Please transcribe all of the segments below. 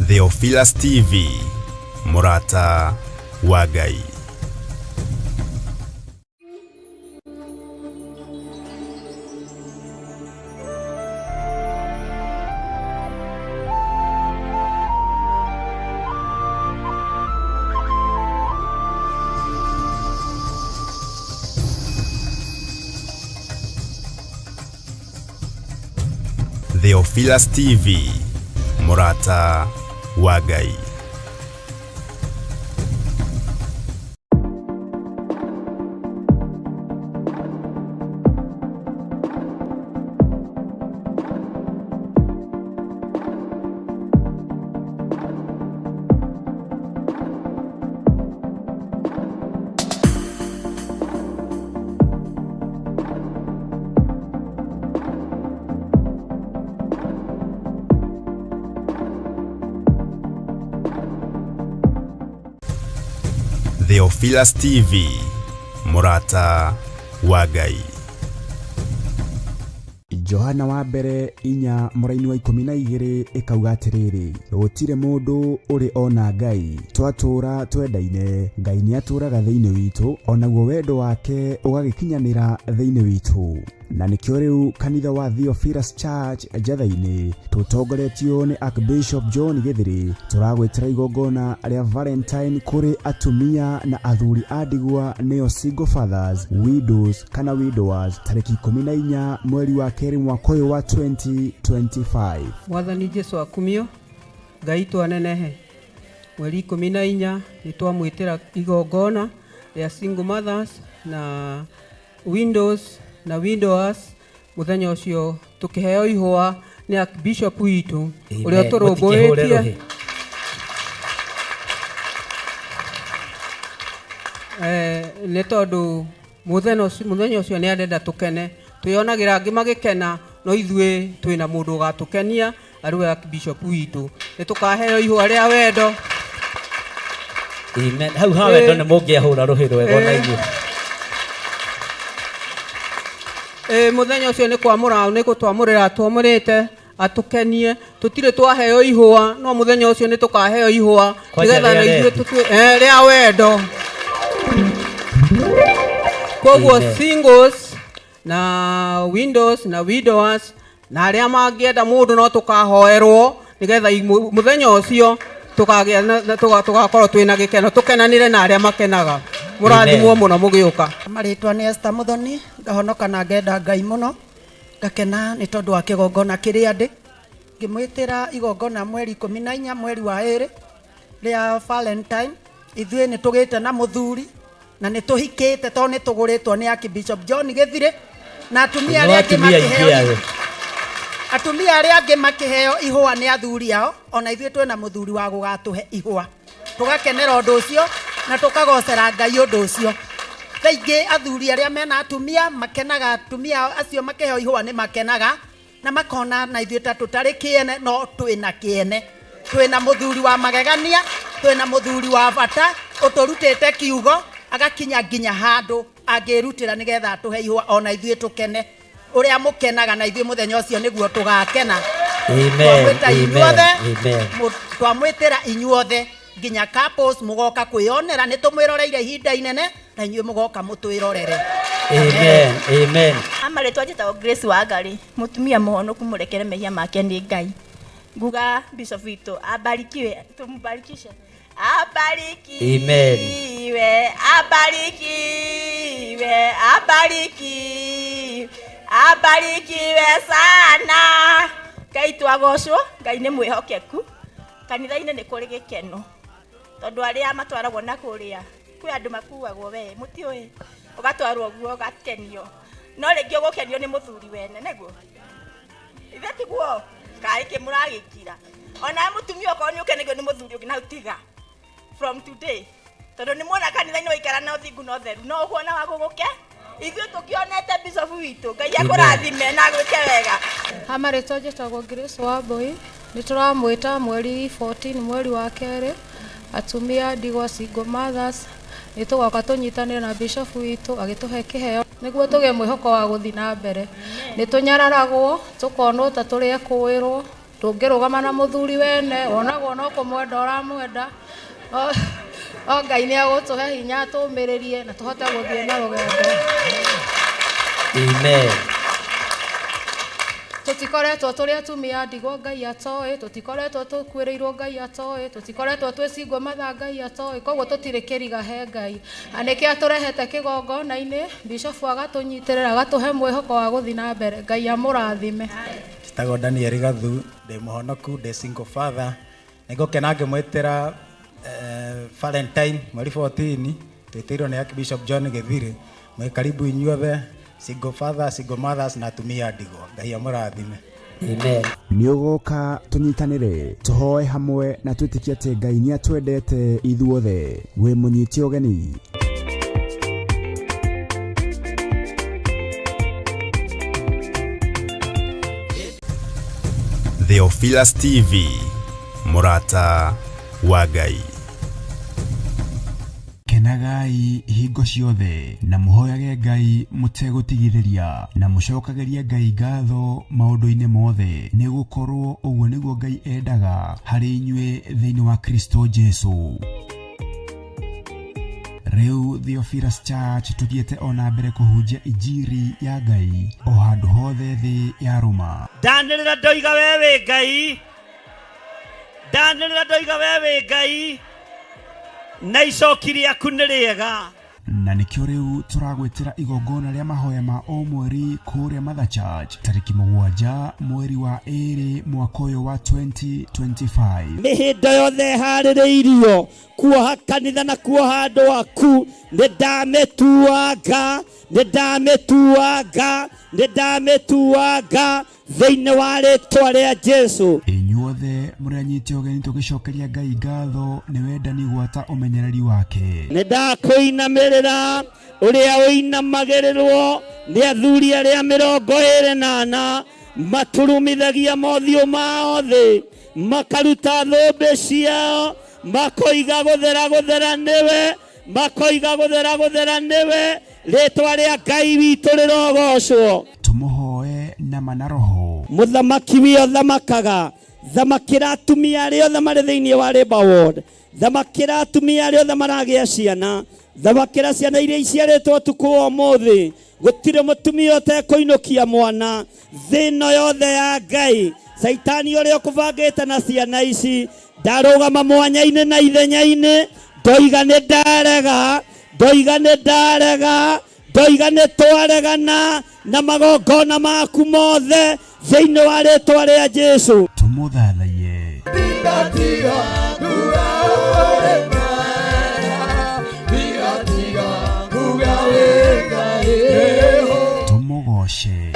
Theophilus TV, mũrata wa Ngai. Theophilus TV, mũrata wa Ngai. Theophilus TV, mũrata wa Ngai. Johana wa mbere 4 mũraini wa 12 ĩkauga atĩrĩrĩ, gũtirĩ mũndũ ũrĩ ona Ngai, twatũũra twendaine, Ngai nĩatũũraga thĩinĩ witũ, onaguo wendo wake ũgagĩkinyanĩra thĩinĩ witũ. Na nĩkĩo rĩu kanitha wa Theophilus Church Njatha-inĩ tũtongoretio nĩ Archbishop John Gĩthĩrĩ tũragwĩtĩra igongona rĩa Valentine kũrĩ atumia na athuri a ndigwa nĩo single fathers, widows kana widowers tarĩki 14 mweri wa kerĩ mwaka ũyũ wa 2025. Mwathani Jesu akumio, Ngai twanenehe. Mweri 14 nĩ twamwĩtĩra igongona rĩa single mothers na widows na widowers. Mũthenya ũcio tũkĩheo ihũa nĩ Archbishop witũ ũrĩa Amen. Mũtikĩhũre ũtũrũmbũĩtie. Rũhĩ. Nĩ tondũ mũthenya ũcio nĩ arenda tũkene, twĩonagĩra angĩ magĩkena, no ithuĩ twĩna mũndũ ũgatũkenia arĩ we Archbishop witũ. Nĩ tũkaheo ihũa rĩa wendo. Amen. Hau ha wendo nĩ mũngĩahũra rũhĩ rwega ona inyuĩ. Mũthenya ũcio nĩ kwamũra, nĩ gũtwamũrĩra twamũrĩte atũkenie. Tũtirĩ twaheo ihũa, no mũthenya ũcio nĩ tũkaheo ihũa Kwanja nĩgetha rĩa na ithuĩ rendi. Rĩa wendo. Koguo Amen. singles na widows na widowers na arĩa mangĩenda mũndũ no tũkahoerwo nĩgetha mũthenya ũcio tũgakorwo twĩna gĩkeno, tũkenanĩre na arĩa makenaga. Mũrathimwo Amen. mũno mũgĩũka. Marĩtwa nĩ Esther Muthoni, ngahonoka na ngenda Ngai mũno, ngakena nĩ tondũ wa kĩgongona kĩrĩa ndĩ. Ngĩmwĩtĩra igongona mweri 14 mweri wa ĩrĩ rĩa Valentine. Ithuĩ nĩ tũgĩte na mũthuri na nĩ tũhikĩte tondũ nĩ tũgũrĩtwo nĩ Archbishop John Gĩthirĩ na atumia No arĩa angĩ atumia aingĩ makĩheo ayo. atumia arĩa angĩ makĩheo ihũa nĩ athuri ao, ona ithuĩ twĩna mũthuri wa gũgatũhe ihũa. Tũgakenera ũndũ ũcio na tũkagocera Ngai ũndũ ũcio. Thaa ingĩ athuri arĩa mena atumia makenaga, atumia acio makĩheo ihũa nĩ makenaga na makona na ithuĩ ta tũtarĩ kĩene, no twĩna kĩene. Twĩna mũthuri wa magegania, twĩna mũthuri wa bata ũtũrutĩte kiugo agakinya nginya handũ angĩrutĩra nĩgetha atũhe ihũa ona ithuĩ tũkene. Ũrĩa mũkenaga na ithuĩ mũthenya ũcio nĩguo tũgakena. Amen, Twamwĩta amen, inyuothe, amen. Twamwĩtĩra inyuothe nginya couples mũgoka kwĩyonera, nĩ tũmwĩroreire ihinda inene na inyuĩ mũgoka mũtwĩrorere. Amen, amen. Amarĩtwa njĩtagwo Grace Wangari, mũtumia mũhonoku mũrekere mehia make nĩ Ngai. Nguga Bishop witũ abarikiwe, tũmbarikishe. Abarikiwe, Amen. abarikiwe, abarikiwe, abarikiwe sana. Ngai twagocwo, Ngai nĩ mwĩhokeku. Kanitha-inĩ nĩ kũrĩ gĩkeno tondũ arĩa matwaragwo na kũrĩa kwĩ andũ makuagwo we mũtiũĩ, ũgatwarwo ũguo ũgakenio, no rĩngĩ ũgũkenio nĩ mũthuri wene, nĩguo ithe tiguo kaĩ kĩ mũragĩkira. Ona mũtumia okorwo nĩ ũkenagio nĩ mũthuri ũngĩ na tiga from today, tondũ nĩ muona kanitha-inĩ waikara na ũthingu na ũtheru, no ũkuona wa gũgũke. Ithuĩ tũkĩonete bishop witũ, Ngai akũrathime na agwĩke wega. Ha marĩtwa njĩtagwo Grace Wambui, nĩ tũramwĩta mweri 14 mweri wa kerĩ, atumia ndigwa single mothers, nĩ tũgoka tũnyitanĩre na bishop witũ agĩtũhe kĩheo nĩguo tũgĩe mwĩhoko wa gũthiĩ na mbere. Nĩ tũnyararagwo, tũkonwo ta tũrĩ ekũĩrwo, Ndũngĩrũgama na mũthuri wene, wonagwo no kũmwenda ũramwenda. O Ngai nĩ agũtũhe hinya atũmĩrĩrie na tũhote gũthiĩ na rũgendo. Amen. Tũtikoretwo tũrĩ atumia a ndigwa Ngai atoĩ, tũtikoretwo tũkuĩrĩirwo Ngai atoĩ, tũtikoretwo twĩ single mother Ngai atoĩ, koguo tũtirĩ kĩriga he Ngai. Na nĩkĩo atũrehete kĩgongona-inĩ, Bishop agatũnyitĩrĩra, agatũhe mwĩhoko wa gũthiĩ na mbere. Ngai amũrathime. Njĩtagwo Daniel Gathu, ndĩ mũhonoku, ndĩ single father. Nĩngũkena ngĩmwĩtĩra Valentine mweri 14, twĩtĩirwo nĩ Archbishop John Gĩthirĩ. Mwĩ karibu inyuothe, single father, single mothers na atumia a ndigwa. Ngai amũrathime. Amen. Nĩ ũgoka tũnyitanĩre, tũhoe hamwe na twĩtĩkie atĩ Ngai nĩ atwendete ithuothe. Wĩ mũnyite ũgeni. Theophilus TV, mũrata wa Ngai. Kenagai hingo ciothe na mũhoyage Ngai mũtegũtigithĩria na mũcokagĩrie Ngai ngatho maũndũ-inĩ mothe, nĩ gũkorwo ũguo nĩguo Ngai endaga harĩ inyuĩ thĩinĩ wa Kristo Jesu. Rĩu Theophilus Church tũthiĩte o na mbere kũhunjia injiri ya Ngai o handũ hothe thĩ ya rũma. Ndanĩrĩra ndoiga we wĩ Ngai, ndanĩrĩra ndoiga we wĩ Ngai, na icoki rĩaku nĩ rĩega. Na nĩkĩo rĩu tũragwĩtĩra igongona rĩa mahoya ma o mweri kũrĩa Mother Church tarĩki 7 mweri wa 2 mwaka ũyũ wa 2025. Mĩhĩndo yothe ĩharĩrĩirio kuoha kanitha na kuoha andũ aku, nĩ ndamĩtuanga, nĩ ndamĩtuanga, nĩ ndamĩtuanga thĩinĩ wa rĩtwa rĩa Jesu. Inyuothe mũrĩ anyite ũgeni tũgĩcokeria Ngai ngatho nĩ wendani gwata ũmenyereri wake. Nĩ ndakũinamĩrĩra ũrĩa ũinamagĩrĩrwo nĩ athuri arĩa 24 maturumithagia mothiũ mao thĩ, makaruta thũmbĩ ciao, makoiga gũthera gũthera nĩwe, makoiga gũthera gũthera nĩwe, rĩtwa rĩa Ngai witũ rĩrogocwo. Tũmũhoe na ma na roho. Mũthamaki wio thamakaga, thamakĩra atumia arĩa othe marĩ thĩinĩ wa Labour Ward, thamakĩra atumia arĩa othe maragĩa ciana, thamakĩra ciana iria iciarĩtwo ũtukũ wa ũmũthĩ. Gũtirĩ mũtumia ũtekũinũkia mwana thĩ ĩno yothe ya Ngai. Caitani ũrĩa ũkũbangĩte na ciana ici ndarũgama mwanya-inĩ na ithenya-inĩ, ndoiga nĩ ndarega, ndoiga nĩ ndarega, ndoiga nĩ twaregana na magongona maku mothe thĩinĩ wa rĩtwa rĩa Jesu. Tũmũthathaiye. Tũmũgoce.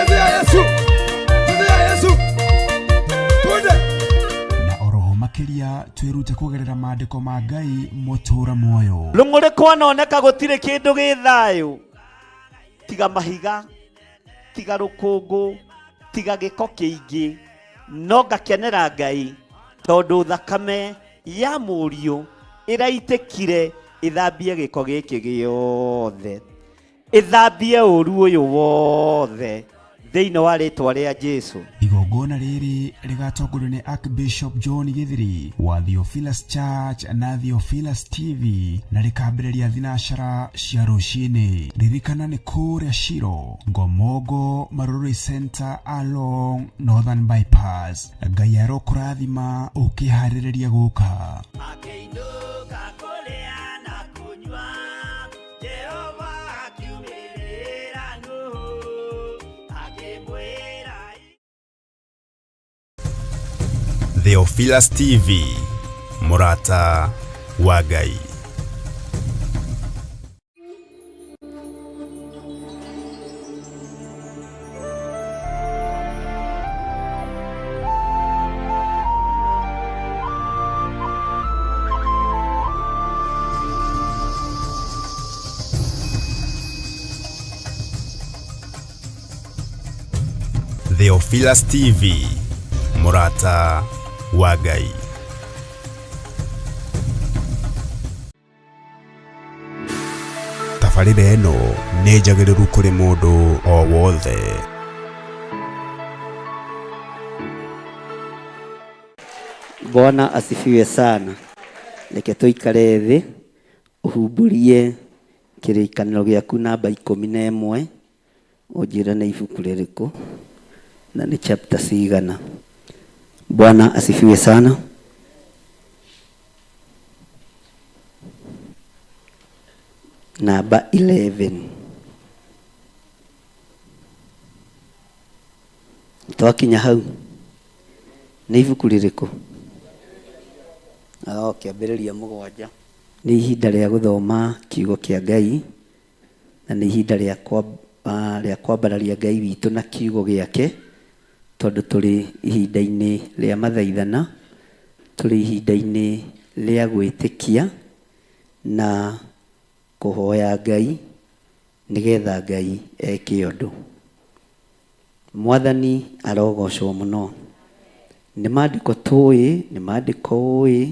Na oroho makĩria twĩrute kũgerera maandĩko ma Ngai mũtũũra muoyo. Rũng'ũrĩ kwanoneka gũtirĩ kĩndũ gĩ thayũ, tiga mahiga, tiga rũkũngũ, tiga gĩko kĩingĩ, no ngakenera Ngai tondũ thakame ya mũriũ ĩraitĩkire ĩthambie gĩko gĩkĩ gĩothe, ĩthambie ũru ũyũ wothe thĩinĩ wa rĩtwa rĩa Jesu. Igongona rĩrĩ rĩgatongorio nĩ Archbishop John Gĩthiri wa Theophilus Church na Theophilus TV na rĩkambĩrĩria thinacara cia rũcinĩ. Ririkana nĩ kũrĩa Shiro, Ngomongo, Marurui Center along Northern Bypass. Ngai arokũrathima ũkĩharĩrĩria gũka. Akĩinũka kũrĩa na kũnyua, Jehova akiumĩrĩra Nuhu, akĩmwĩra Theophilus TV, mũrata wa Ngai. Theophilus TV, mũrata wa Ngai. Tabarĩra ĩno nĩ njagĩrĩru kũrĩ mũndũ o wothe. Bwana asifiwe sana. Reke tũikare thĩ ũhumbũrie kĩrĩkanĩro gĩaku namba 11 ũnjĩre nĩ ibuku rĩrĩkũ na nĩ chapter cigana. Bwana asifiwe sana. Namba 11. Twakinya hau nĩ ibuku rĩrĩkũ? Oh, kĩambĩrĩria 7. Nĩ ihinda rĩa gũthoma kiugo kĩa Ngai na nĩ ihinda rĩa rĩa kwambararia Ngai witũ na kiugo gĩake, tondũ tũrĩ ihinda-inĩ rĩa mathaithana, tũrĩ ihinda-inĩ rĩa gwĩtĩkia na kũhoya Ngai nĩgetha Ngai eke ũndũ. Mwathani arogocwo mũno. Nĩ maandĩko tũĩ, nĩ maandĩko ũĩ,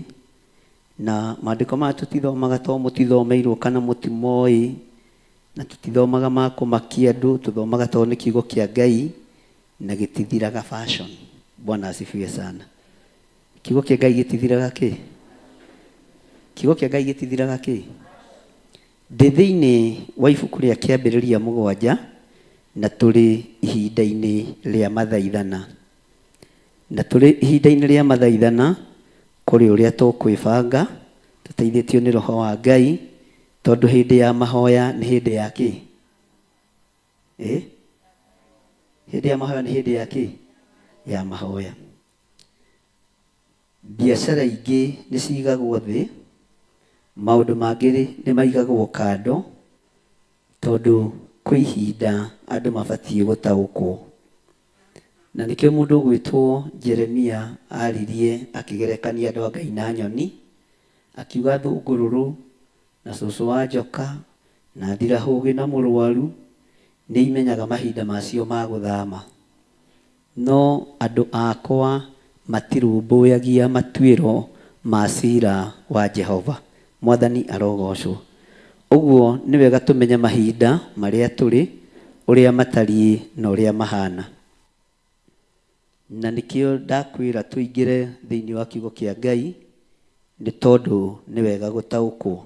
na maandĩko maya tũtithomaga tondũ mũtithomeirwo kana mũtimoĩ, na tũtithomaga ma kũmakia andũ, tũthomaga tondũ nĩ kiugo kĩa Ngai na gĩtithiraga fashion. Bwana asifiwe sana. Kiugo kĩa Ngai gĩtithiraga kĩ? Kiugo kĩa Ngai gĩtithiraga kĩ? Ndĩ thĩinĩ wa ibuku rĩa kĩambĩrĩria 7 na tũrĩ ihinda-inĩ rĩa mathaithana. Na tũrĩ ihinda-inĩ rĩa mathaithana kũrĩ ũrĩa tũkwĩbanga tũteithĩtio nĩ Roho wa Ngai, tondũ hĩndĩ ya mahoya nĩ hĩndĩ ya kĩ? Hĩndĩ ya mahoya nĩ hĩndĩ ya kĩ? Ya mahoya. Biacara ingĩ nĩ cigagwo thĩ, maũndũ mangĩ nĩ maigagwo kando, tondũ kwĩ ihinda andũ mabatiĩ gũtaũkwo. Na nĩkĩo mũndũ ũgwĩtwo Jeremia aririe akĩgerekania andũ a Ngai na nyoni, akiuga thũngũrũrũ na cũcũ wa njoka na ndirahũgĩ na mũrwaru nĩ imenyaga mahinda macio ma gũthama. No andũ akwa matirũmbũyagia matuĩro ma cira wa Jehova. Mwathani arogocwo. Ũguo nĩ wega tũmenye mahinda marĩa tũrĩ, ũrĩa matariĩ na ũrĩa mahana. Na nĩkĩo ndakwĩra tũingĩre thĩinĩ wa kiugo kĩa Ngai, nĩ tondũ nĩ wega gũtaũkwo.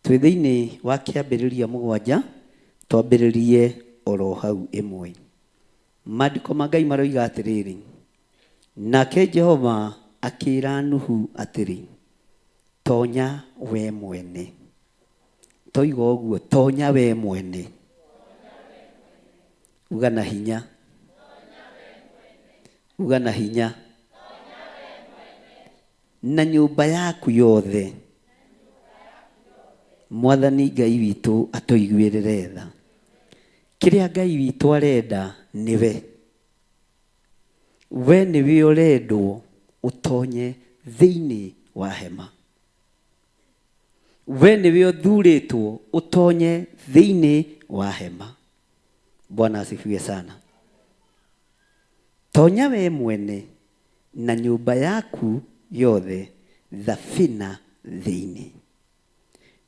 Twĩ thĩinĩ wa kĩambĩrĩria 7, twambĩrĩrie oro hau 1. Maandĩko ma Ngai maroiga atĩrĩrĩ, nake Jehova akĩĩra Nuhu atĩrĩ, tonya we mwene. Toiga ũguo, tonya we mwene. Uga na hinya. Uga na hinya. Na nyũmba yaku yothe. Mwathani Ngai witũ atũiguĩrĩre tha. Kĩrĩa Ngai witũ arenda nĩwe. We nĩwe ũrendwo ũtonye thĩinĩ wa hema. We nĩwe ũthurĩtwo ũtonye thĩinĩ wa hema. Bwana asifiwe sana. Tonya we mwene na nyũmba yaku yothe thabina thĩinĩ.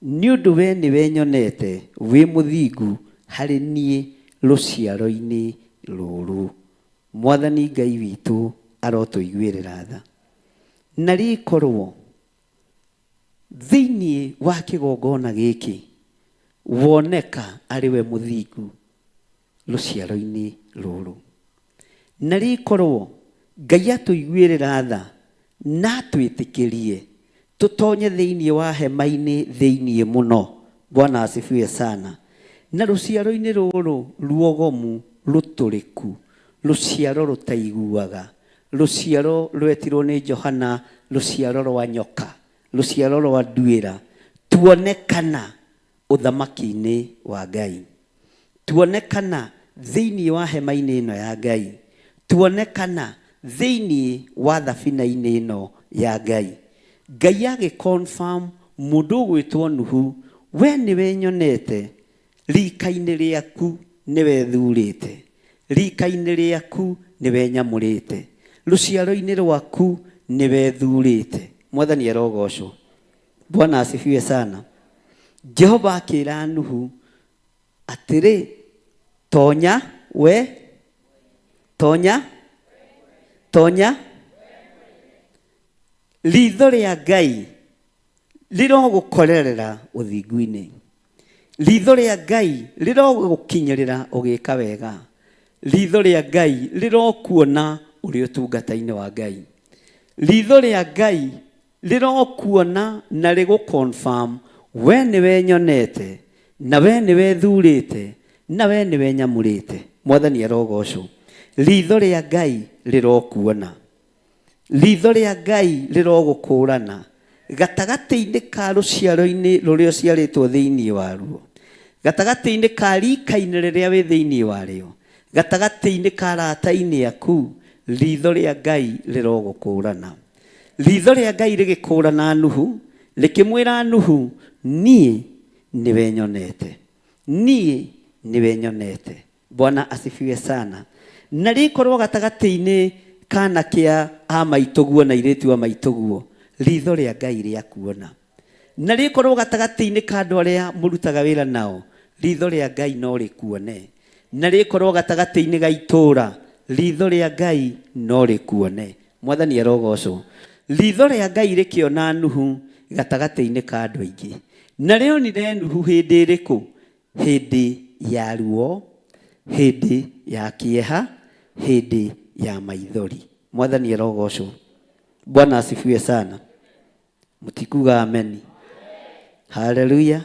Nĩ ũndũ we nĩwe nyonete wĩ mũthingu harĩ niĩ rũciaro-inĩ rũrũ. Mwathani Ngai witũ arotũiguĩrĩra tha. Na rĩkorwo thĩinĩ wa kĩgongona gĩkĩ woneka arĩ we mũthingu rũciaro-inĩ rũrũ. Na rĩkorwo Ngai atũiguĩrĩra tha na atwĩtĩkĩrie tũtonye thĩinĩ wa hema-inĩ thĩinĩ mũno. Bwana asifiwe sana. Na rũciaro-inĩ rũrũ ruogomu rũtũrĩku, rũciaro rũtaiguaga, rũciaro rwetirwo nĩ Johana rũciaro rwa nyoka, rũciaro rwa nduĩra, tuonekana ũthamaki-inĩ wa Ngai, tuonekana thĩinĩ wa hema-inĩ ĩno ya Ngai, tuonekana thĩinĩ wa thabina-inĩ ĩno ya Ngai. Ngai agĩ-confirm mũndũ ũgwĩtwo Nuhu, we nĩwe nyonete rika-inĩ rĩaku nĩwe thurĩte, rika-inĩ rĩaku nĩwe nyamũrĩte, rũciaro-inĩ rwaku nĩwe thurĩte. Mwathani arogocwo. Bwana asifiwe sana. Jehova akĩra Nuhu atĩrĩ, tonya we, tonya, tonya. Ritho rĩa Ngai rĩrogũkorerera ũthingu-inĩ. Ritho rĩa Ngai rĩrogũkinyĩrĩra ũgĩka wega. Ritho rĩa Ngai rĩrokuona ũrĩ ũtungata-inĩ wa Ngai. Ritho rĩa Ngai rĩrokuona na rĩgũ confirm we nĩwe nyonete na we nĩwe thurĩte na we nĩwe nyamũrĩte. Mwathani arogocwo. Ritho rĩa Ngai rĩrokuona. Ritho rĩa Ngai rĩrogũkũũrana gatagatĩ-inĩ ka rũciaro-inĩ rũrĩa ũciarĩtwo thĩinĩ waruo, gatagatĩ-inĩ ka rika-inĩ rĩrĩa wĩ thĩinĩ warĩo, gatagatĩ-inĩ ka arata-inĩ aku, ritho rĩa Ngai rĩrogũkũũrana. Ritho rĩa Ngai rĩgĩkũũrana Nuhu, rĩkĩmwĩra Nuhu, niĩ nĩwe nyonete. Niĩ nĩwe nyonete. Bwana asifiwe sana. Na rĩkorwo gatagatĩ-inĩ ka anake a maitũguo na airĩtu a maitũguo, ritho rĩa Ngai rĩa kuona. Na rĩkorwo gatagatĩ-inĩ ka andũ arĩa mũrutaga wĩra nao, ritho rĩa Ngai no rĩkuone. Na rĩkorwo gatagatĩ-inĩ ga itũũra, ritho rĩa Ngai no rĩkuone. Mwathani arogocwo. Ritho rĩa Ngai rĩkĩona Nuhu gatagatĩ-inĩ ka andũ aingĩ. Na rĩonire Nuhu hĩndĩ ĩrĩkũ? Hĩndĩ ya ruo, hĩndĩ ya kĩeha, hĩndĩ ya maithori. Mwathani arogocwo. Bwana asifiwe sana. Mũtikuga ameni. Haleluya.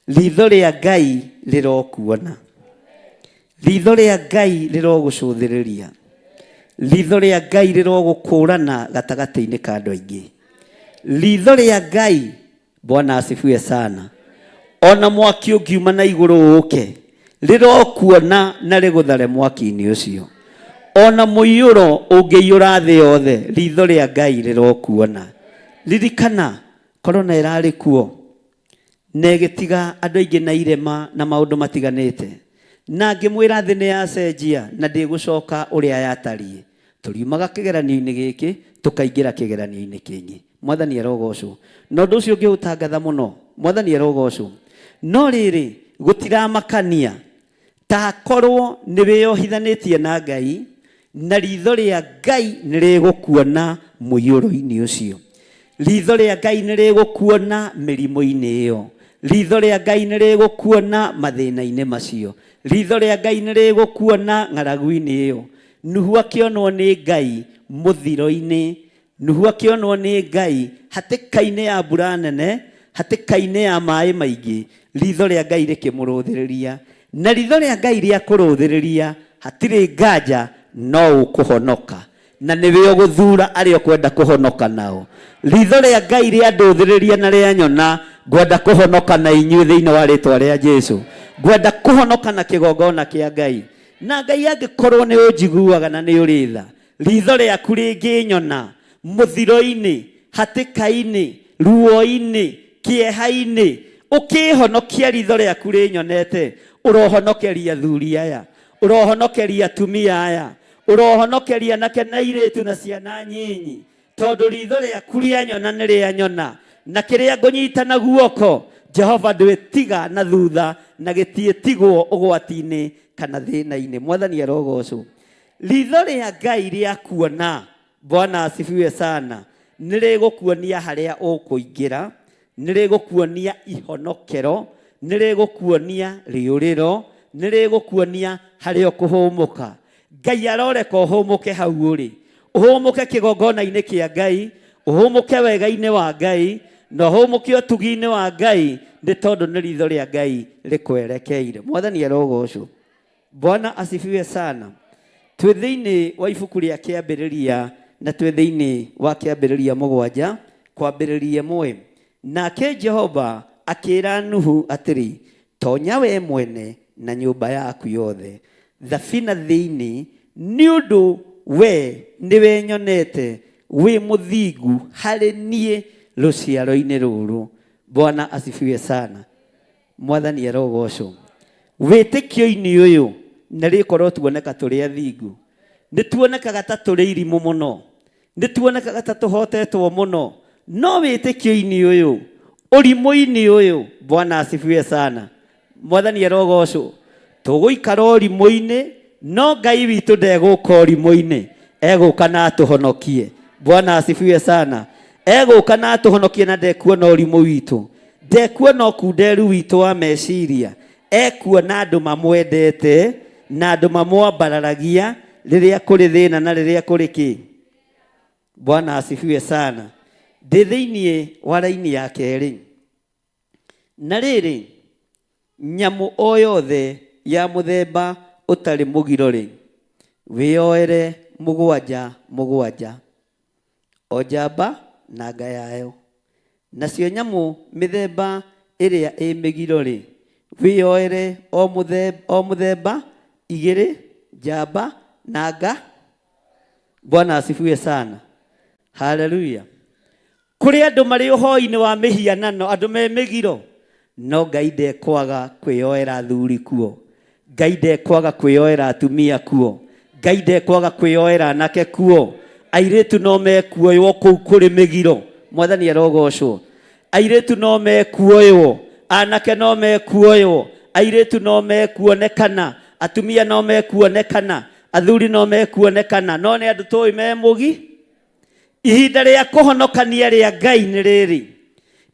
Ritho rĩa Ngai rĩrokuona. Ritho rĩa Ngai rĩrogũcũthĩrĩria. Ritho rĩa Ngai rĩrogũkũrana gatagatĩ-inĩ ka andũ aingĩ. Ritho rĩa Ngai Bwana asifiwe sana. Ona mwaki ũngiuma na igũrũ ũke, rĩrokuona na rĩgũthare mwaki-inĩ ũcio. Ona mũiyũro ũngĩiyũra thĩ yothe, ritho rĩa Ngai rĩrokuona. Ririkana, korona ĩrarĩ kuo na ĩgĩtiga andũ aingĩ na irema na maũndũ matiganĩte. Na ngĩmwĩra thĩ nĩ yacenjia na ndĩgũcoka ũrĩa yatariĩ. Tũriumaga kĩgeranio-inĩ gĩkĩ tũkaingĩra kĩgeranio-inĩ kĩngĩ. Mwathani arogocwo. Na ũndũ ũcio ngĩũtangatha mũno. Mwathani arogocwo. No rĩrĩ, gũtiramakania ta korwo nĩ wĩyohithanĩtie na Ngai, na ritho rĩa Ngai nĩ rĩgũkuona mũiyũro-inĩ ũcio. Ritho rĩa Ngai nĩ rĩgũkuona mĩrimũ-inĩ ĩyo. Ritho rĩa Ngai nĩ rĩgũkuona mathĩna-inĩ macio. Ritho rĩa Ngai nĩ rĩgũkuona ng'aragu-inĩ ĩyo. Nuhu akĩonwo nĩ Ngai mũthiro-inĩ Nuhu akĩonwo nĩ Ngai hatĩka-inĩ ya mbura nene, hatĩka-inĩ ya maĩ maingĩ, ritho rĩa Ngai rĩkĩmũrũthĩrĩria. Na ritho rĩa Ngai rĩakũrũthĩrĩria, hatirĩ nganja no ũkũhonoka. Na nĩwe ũgũthura arĩa ũkwenda kũhonoka nao. Ritho rĩa Ngai rĩandũthĩrĩria na rĩanyona, ngwenda kũhonoka na inyuĩ thĩinĩ wa rĩtwa rĩa Jesu. Ngwenda kũhonoka na kĩgongona kĩa Ngai. Na Ngai angĩkorwo nĩ ũnjiguaga na nĩ ũrĩ tha, Ritho rĩaku rĩngĩnyona mũthiro-inĩ, hatĩka-inĩ, ruo-inĩ, kĩeha-inĩ, ũkĩĩhonokia ritho rĩaku rĩnyonete, ũrohonokeria athuri aya, ũrohonokeria atumia aya, ũrohonokeria anake na airĩtu na ciana nyinyi, tondũ ritho rĩaku rĩanyona nĩ rĩanyona, na kĩrĩa ngũnyita na guoko, Jehova ndwĩtiga na thutha na gĩtiĩtigwo ũgwati-inĩ kana thĩna-inĩ. Mwathani arogocwo. Ritho rĩa Ngai rĩa kuona, Bwana asifiwe sana, nĩ rĩgũkuonia harĩa ũkũingĩra, nĩ rĩgũkuonia ihonokero, nĩ rĩgũkuonia rĩũrĩro, nĩ rĩgũkuonia harĩa ũkũhũmũka. Ngai aroreka ũhũmũke hau ũrĩ, ũhũmũke kĩgongona-inĩ kĩa Ngai, ũhũmũke wega-inĩ wa Ngai, na ũhũmũke ũtugi-inĩ wa Ngai, nĩ tondũ nĩ ritho rĩa Ngai rĩkwerekeire. Mwathani arogocwo. Bwana asifiwe sana. Twĩ thĩinĩ wa ibuku rĩa kĩambĩrĩria na twĩ thĩinĩ wa kĩambĩrĩria mũgwanja kwambĩrĩria ĩmwe. Nake Jehova akĩra Nuhu atĩrĩ, tonya we mwene na nyũmba yaku yothe thabina thĩinĩ, nĩ ũndũ we nĩwe nyonete wĩ mũthingu harĩ niĩ rũciaro-inĩ rũrũ. Bwana asifiwe sana. Mwathani arogocwo. Wĩtĩkio-inĩ ũyũ na rĩkorwo tuoneka tũrĩ athingu, nĩ tuonekaga ta tũrĩ irimũ mũno, nĩ tuonekaga ta tũhotetwo mũno, no wĩtĩkio-inĩ ũyũ, ũrimũ-inĩ ũyũ, Bwana asifiwe sana. Mwathani arogocwo. Tũgũikara ũrimũ-inĩ, no Ngai witũ ndegũka ũrimũ-inĩ, egũka na atũhonokie. Bwana asifiwe sana. Egũka na atũhonokie na ndekuona ũrimũ witũ, ndekuona ũkunderu witũ wa meciria, ekuona andũ mamwendete na andũ mamwambararagia rĩrĩa kũrĩ thĩna na rĩrĩa kũrĩ kĩ. Bwana asifiwe sana. Ndĩ thĩinĩ wa raini ya kerĩ. Na rĩrĩ, nyamũ o yothe ya mũthemba ũtarĩ mũgiro-rĩ, wĩyoere mũgwanja mũgwanja, o njamba na nga yayo. Nacio nyamũ mĩthemba ĩrĩa ĩ mĩgiro-rĩ, wĩyoere o mũthemba igĩrĩ, njamba na nga. Bwana asifiwe sana. Haleluya. Kũrĩ andũ marĩ ũhoi-inĩ wa mĩhianano, andũ me mĩgiro, no Ngai ndekwaga kwĩyoera athuri kuo, Ngai ndekwaga kwĩyoera atumia kuo, Ngai ndekwaga kwĩyoera anake kuo. Airĩtu no mekuoywo kũu kũrĩ mĩgiro, Mwathani arogocwo. Airĩtu no mekuoywo, anake no mekuoywo, airĩtu no mekuonekana, atumia no mekuonekana, athuri no mekuonekana, no nĩ andũ tũĩ me mũgi. Ihinda rĩa kũhonokania rĩa Ngai nĩ rĩrĩ,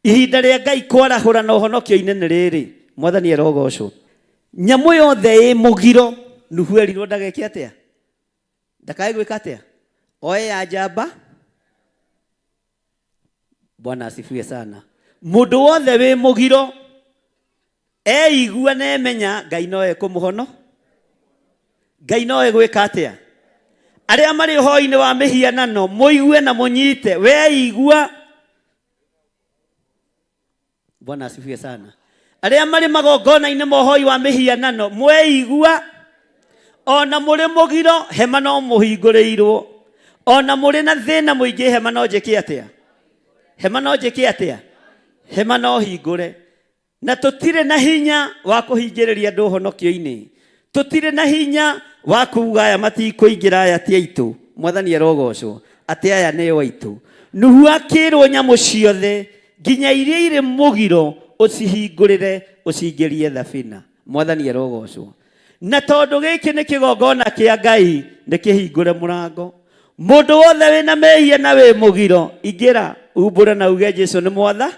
ihinda rĩa Ngai kwarahũra na ũhonokio-inĩ nĩ rĩrĩ. Mwathani arogocwo. Nyamũ yothe ĩ mũgiro, Nuhu erirwo ndageke atĩa? Ndakae gwĩka atĩa? Oe ya njamba. Bwana asifiwe sana. Mũndũ wothe wĩ mũgiro eigua na emenya Ngai no ekũmũhono, Ngai no egwĩka atĩa? Arĩa marĩ ũhoi-inĩ wa mĩhianano mũigue na mũnyite, weigua. Bwana asifiwe sana. Arĩa marĩ magongona-inĩ ma ũhoi wa mĩhianano mweigua, ona mũrĩ mũgiro hema no mũhingũrĩirwo, ona mũrĩ na thĩna mũingĩ hema no njĩke atĩa? Hema no njĩke atĩa? Hema no hingũre. Na tũtirĩ na hinya wa kũhingĩrĩria andũ ũhonokio-inĩ, tũtirĩ na hinya wa kuga aya matikũingĩra, aya ti aitũ. Mwathani arogocwo atĩ aya nĩo aitũ. Nuhu akĩrwo nyamũ ciothe nginya iria irĩ mũgiro ũcihingũrĩre ũcingĩrie thabina. Mwathani arogocwo. Na tondũ gĩkĩ nĩ kĩgongona kĩa Ngai, nĩ kĩhingũre mũrango. Mũndũ wothe wĩna mehia na wĩ mũgiro, ingĩra umbũre na uge Jesu nĩ mwatha,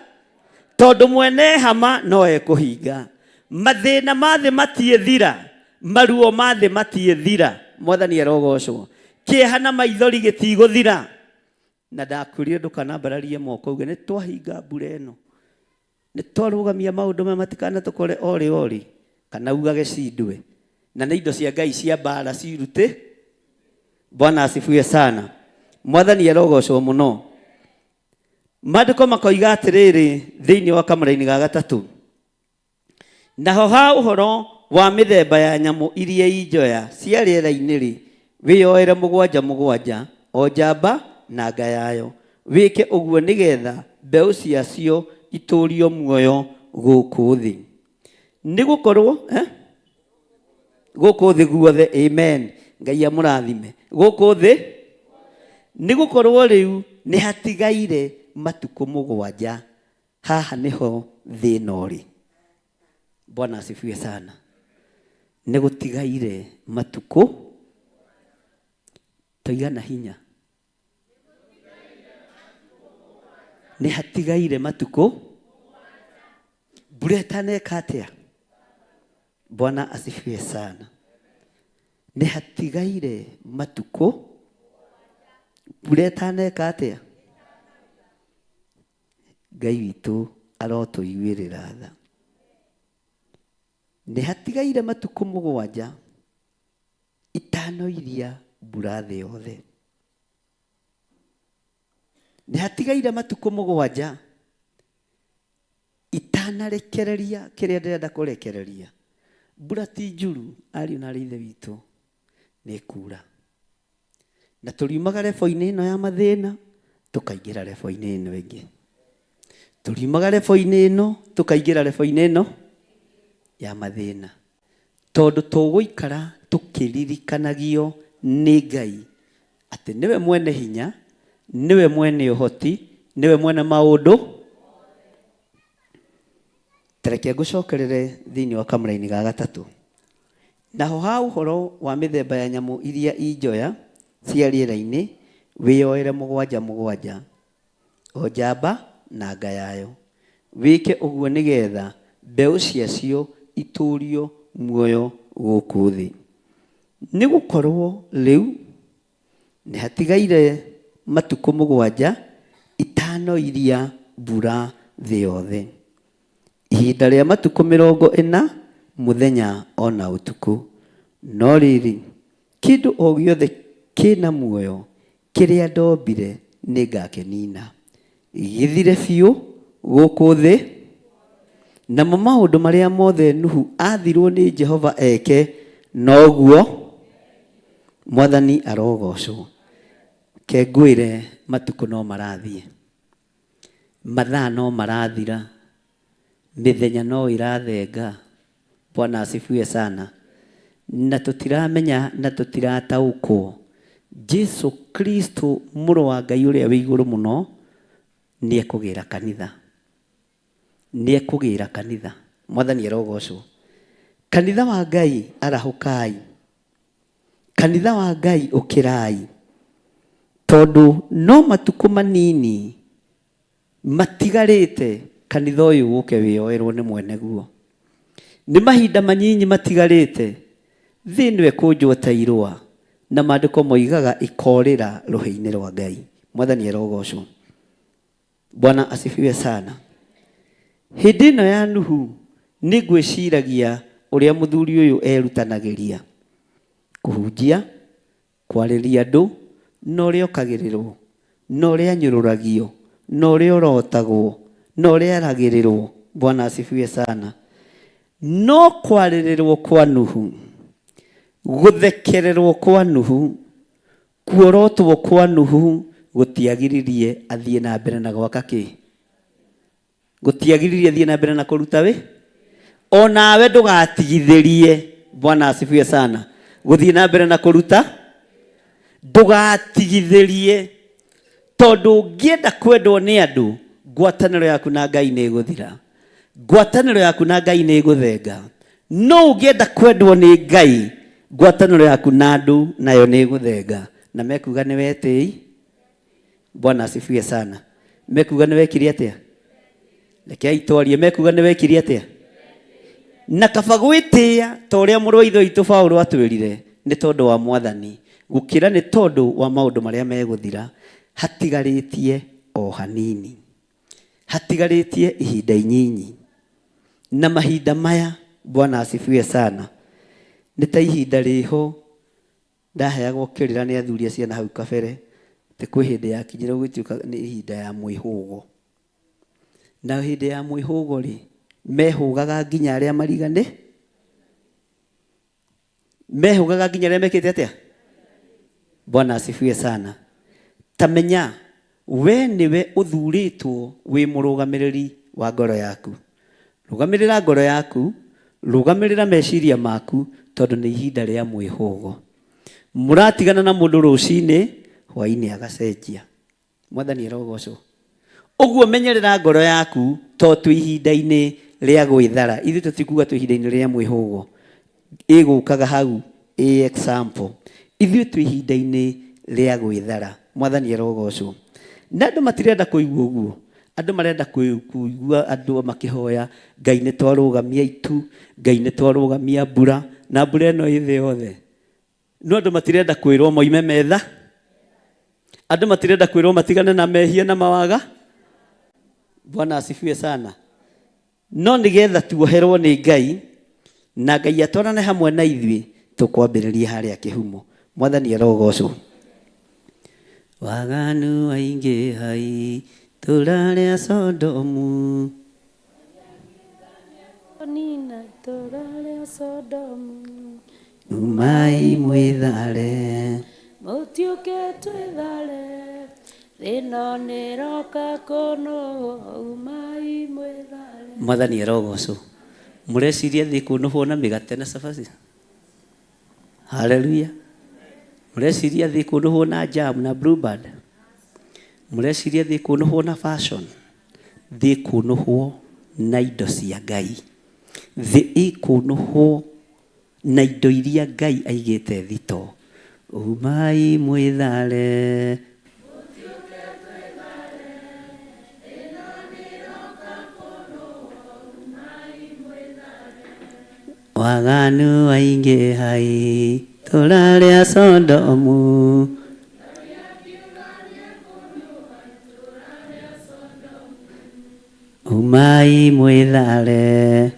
tondũ mwene hama no ekũhinga. Mathĩna ma thĩ matiĩthira, maruo ma thĩ matiĩthira. Mwathani arogocwo. Kĩeha na maithori gĩtigũthira. Na ndakwĩrire ndũkanambararie moko uge nĩ twahinga mbura ĩno, nĩ twarũgamia maũndũ maya matikanatũkore orĩ orĩ, kana ugage cindwe. Na nĩ indo cia Ngai cia mbara cirute. Bwana asifiwe sana. Mwathani arogocwo mũno. Maandĩko makoiga atĩrĩrĩ thĩinĩ wa kamũraini ga gatatũ, naho ha ũhoro wa mĩthemba ya nyamũ iria i njoya cia rĩera-inĩ-rĩ, wĩyoere mũgwanja mũgwanja, o njamba na nga yayo, wĩke ũguo nĩgetha mbeũ ciacio itũũrio muoyo gũkũ thĩ. Nĩ gũkorwo gũkũ thĩ guothe, amen, Ngai amũrathime. Gũkũ thĩ, nĩ gũkorwo rĩu nĩ hatigaire matukũ mũgwanja, haha nĩho thĩna ũrĩ. Bwana asifiwe sana. Nĩ gũtigaire matukũ toigana hinya, nĩ hatigaire matukũ mbura ĩtaneka atĩa. Bwana asifiwe sana. Nĩ hatigaire matukũ mbura ĩtaneka atĩa. Ngai witũ arotũiguĩrĩra tha. Nĩ hatigaire matukũ mũgwanja itanoiria mbura thĩ yothe. Nĩ hatigaire matukũ mũgwanja itanarekereria kĩrĩa ndĩrenda kũrekereria. Mbura ti njuru, ariũ na arĩ ithe witũ, nĩ kura. Na tũriumaga rebo-inĩ ĩno ya mathĩna tũkaingĩra rebo-inĩ ĩno ĩngĩ. Tũriumaga rebo-inĩ ĩno tũkaingĩra rebo-inĩ ĩno ya mathĩna. Tondũ tũgũikara tũkĩririkanagio nĩ Ngai atĩ nĩwe mwene hinya, nĩwe mwene ũhoti, nĩwe mwene maũndũ. Tareke ngũcokerere thĩinĩ wa kamũraini ga gatatũ. Naho ha ũhoro wa mĩthemba ya nyamũ iria i njoya cia rĩera-inĩ, Wĩyoere mũgwanja mũgwanja, o njamba na nga yayo. Wĩke ũguo nĩgeetha mbeũ ciacio itũũrio muoyo gũkũ thĩ. Nĩgũkorwo rĩu nĩhatigaire matukũ mũgwanja itanoiria mbura thĩ yothe, ihinda rĩa matukũ mĩrongo ĩna mũthenya o na ũtukũ. No rĩrĩ, kĩndũ o gĩothe kĩ na muoyo kĩrĩa ndombire nĩngakĩnina, gĩthire biũ gũkũ thĩ. Namo maũndũ marĩa mothe Nuhu aathirwo nĩ Jehova eke, noguo Mwathani arogocwo. Ke ngwĩre matukũ no marathiĩ, mathaa no marathira, mĩthenya no ĩrathenga. Bwana asifiwe sana. Na tũtiramenya na tũtirataũkwo Jesu Kristo mũrũ wa Ngai ũrĩa wĩ igũrũ mũno nĩ ekũgĩra kanitha. Nĩ ekũgĩra kanitha. Mwathani arogocwo. Kanitha wa Ngai arahũkai. Kanitha wa Ngai ũkĩrai. Tondũ no matukũ manini matigarĩte kanitha ũyũ ũke wĩyoerwo nĩ mwene guo. Nĩ mahinda manyinyi matigarĩte thĩ ĩno ĩkũnjwo ta irũa, na maandĩko moigaga ĩkorĩra rũhĩ-inĩ rwa Ngai. Mwathani arogocwo. Bwana asifiwe sana. Hĩndĩ ĩno ya Nuhu nĩ ngwĩciragia ũrĩa mũthuri ũyũ erutanagĩria kũhunjia, kwarĩria andũ, na ũrĩa okagĩrĩrwo, na ũrĩa anyũrũragio, na ũrĩa orotagwo, na ũrĩa aragĩrĩrwo. Bwana asifiwe sana. No kwarĩrĩrwo kwa Nuhu, gũthekererwo kwa Nuhu, Kuorotwo kwa Nuhu gũtiagiririe athiĩ na mbere na gwaka kĩ? Gũtiagiririe athiĩ na mbere na kũruta wĩ? O nawe ndũgatigithĩrie, Bwana asifiwe sana, gũthiĩ na mbere na kũruta, ndũgatigithĩrie, tondũ ũngĩenda kwendwo nĩ andũ, ngwatanĩro yaku na Ngai nĩ ĩgũthira. Ngwatanĩro yaku na Ngai nĩ ĩgũthenga. No ũngĩenda kwendwo nĩ Ngai, ngwatanĩro yaku na andũ nayo nĩ ĩgũthenga. Na mekuga nĩ wetĩi. Bwana asifiwe sana. Mekuga nĩ wekire atĩa? Rekei twarie, mekuga nĩ wekire atĩa? Na kaba gwĩtĩa ta ũrĩa mũrũ wa ithe witũ Paulo atwĩrire, nĩ tondũ wa Mwathani, gũkĩra nĩ tondũ wa maũndũ marĩa megũthira, hatigarĩtie o hanini. Hatigarĩtie ihinda inyinyi. Na mahinda maya, Bwana asifiwe sana, nĩ ta ihinda rĩho ndaheagwo kĩrĩra nĩ athuri a ciana hau kabere, atĩ kwĩ hĩndĩ yakinyire gũgĩtuĩka nĩ ihinda ya mwĩhũgo. Na hĩndĩ ya mwĩhũgo rĩ, mehũgaga nginya arĩa mariganĩ, mehũgaga nginya arĩa mekĩte atĩa? Bwana asifiwe sana. Ta menya we nĩwe ũthurĩtwo wĩ mũrũgamĩrĩri wa ngoro yaku. Rũgamĩrĩra ngoro yaku, rũgamĩrĩra meciria maku, tondũ nĩ ihinda rĩa mwĩhũgo. Mũratigana na mũndũ rũcinĩ, hwainĩ agacenjia. Mwathani arogocwo. Ũguo menyerera ngoro yaku to twĩ ihinda-inĩ rĩa gwĩthara. Ithuĩ tũtikuga twĩ ihinda-inĩ rĩa mwĩhũgo. Ĩgũkaga hau ĩ example. Ithuĩ twĩ ihinda-inĩ rĩa gwĩthara. Mwathani arogocwo. Na andũ matirenda kũigua ũguo. Andũ marenda kũigua andũ makĩhoya Ngai nĩ twarũgamia itu, Ngai nĩ twarũgamia mbura, na mbura ĩno ĩ thĩ yothe. No andũ matirenda kwĩrwo moime metha. Andũ matirenda kwĩrwo matigane na mehia na mawaga. Bwana asifiwe sana. No nĩgetha tuoherwo nĩ Ngai na Ngai atwarane hamwe na ithuĩ, tũkwambĩrĩria harĩa kĩhumo. Mwathani arogocwo. Waganu waingĩha itũũra rĩa Sodomu. Nina itũũra rĩa Sodomu. Umai mwĩthare. Mũtiũke twĩthare. Thĩno nĩroka kũnũhwo. Umai mwĩthare. Mwathani arogocwo. Mũreciria thĩ ĩkũnũhwo na mĩgate na cabaci? Haleluya. Mũreciria thĩ ĩkũnũhwo na jam na blueband? Mũreciria thĩ ĩkũnũhwo na fashion? Thĩ ĩkũnũhwo na indo cia Ngai. Thĩ ĩkũnũhwo na indo iria Ngai aigĩte thito. Umai mwĩthare. Waganu waingĩha itũũra rĩa Sodomu. Umai mwĩthare.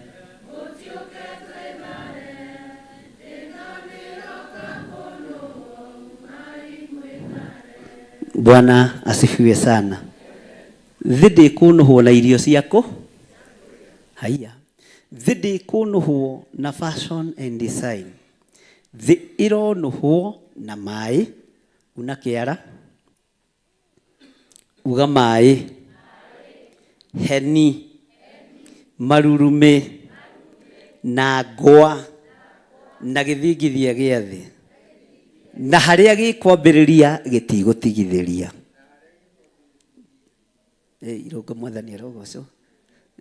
Bwana asifiwe sana. Thĩ ndĩkũnũhwo na irio ciaku. Haiya. Thĩ ndĩkũnũhwo na fashion and design. Thĩ ĩronũhwo na maĩ. Una kĩara. Uga maĩ. Heni. Marurumĩ. Na ngwa. Na gĩthingithia gĩa thĩ. Na harĩa gĩkwambĩrĩria gĩtigũtigithĩria. Eh, irũngo mwathani arogocwo.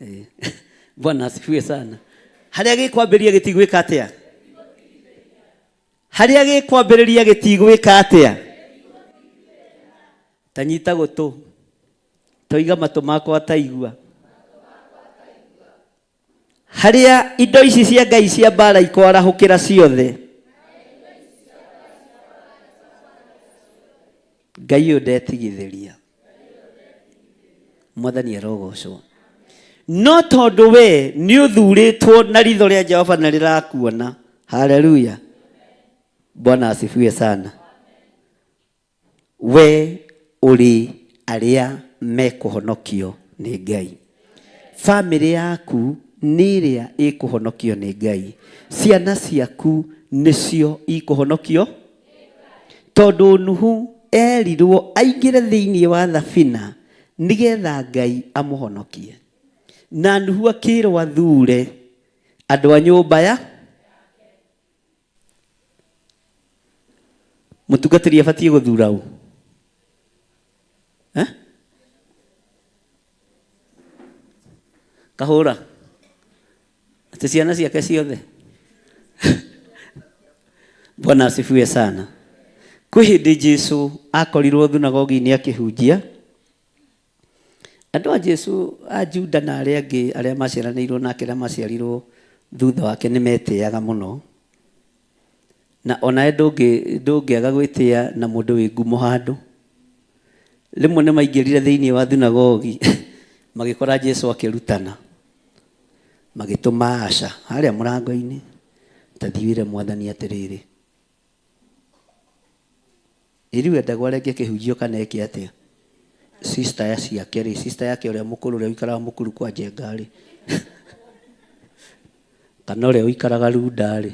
Eh, Bwana asifiwe sana. Harĩa gĩkwambĩrĩria gĩtigwĩka atĩa? Harĩa gĩkwambĩrĩria gĩtigwĩka atĩa? Ta nyita gũtũ. Toiga matũ makwa taigua. Harĩa indo ici cia Ngai cia mbara ikwarahũkĩra ciothe. Ngai ũyũ ndetigithĩria. Mwathani arogocwo. No tondũ we nĩ ũthurĩtwo na ritho rĩa Jehova na rĩrakuona. Haleluya. Bwana asifiwe sana. We ũrĩ arĩa mekũhonokio nĩ Ngai. Famĩlĩ yaku nĩ ĩrĩa ĩkũhonokio nĩ Ngai. Ciana ciaku nĩcio ikũhonokio tondũ Nuhu erirwo aingĩre thĩinĩ wa thabina nĩgetha Ngai amũhonokie. Na Nuhu akĩrwo athure andũ a nyũmba ya mũtungatĩri abatiĩ gũthura ũ? Eh? Kahũra atĩ ciana ciake ciothe. Bwana asifiwe sana. Kwĩ hĩndĩ Jesu akorirwo thunagogi-inĩ akĩhunjia. Andũ a Jesu a Juda na arĩa angĩ arĩa maciaranĩirwo nake na maciarirwo thutha wake nĩ metĩaga mũno. Na onawe ndũngĩaga gwĩtĩa na mũndũ wĩ ngumo handũ. Rĩmwe nĩ maingĩrire thĩinĩ wa thunagogi magĩkora Jesu akĩrutana. Magĩtũma aca harĩa mũrango-inĩ, ta thiĩ wĩre mwathani atĩrĩrĩ, ĩ rĩu endagwo arenge kĩhunjio kana eke atĩa? Sister ya ciake rĩ, sister yake ũrĩa mũkũrũ ũrĩa ũikaraga mũkuru kwa Njenga rĩ, kana ũrĩa ũikaraga Runda rĩ,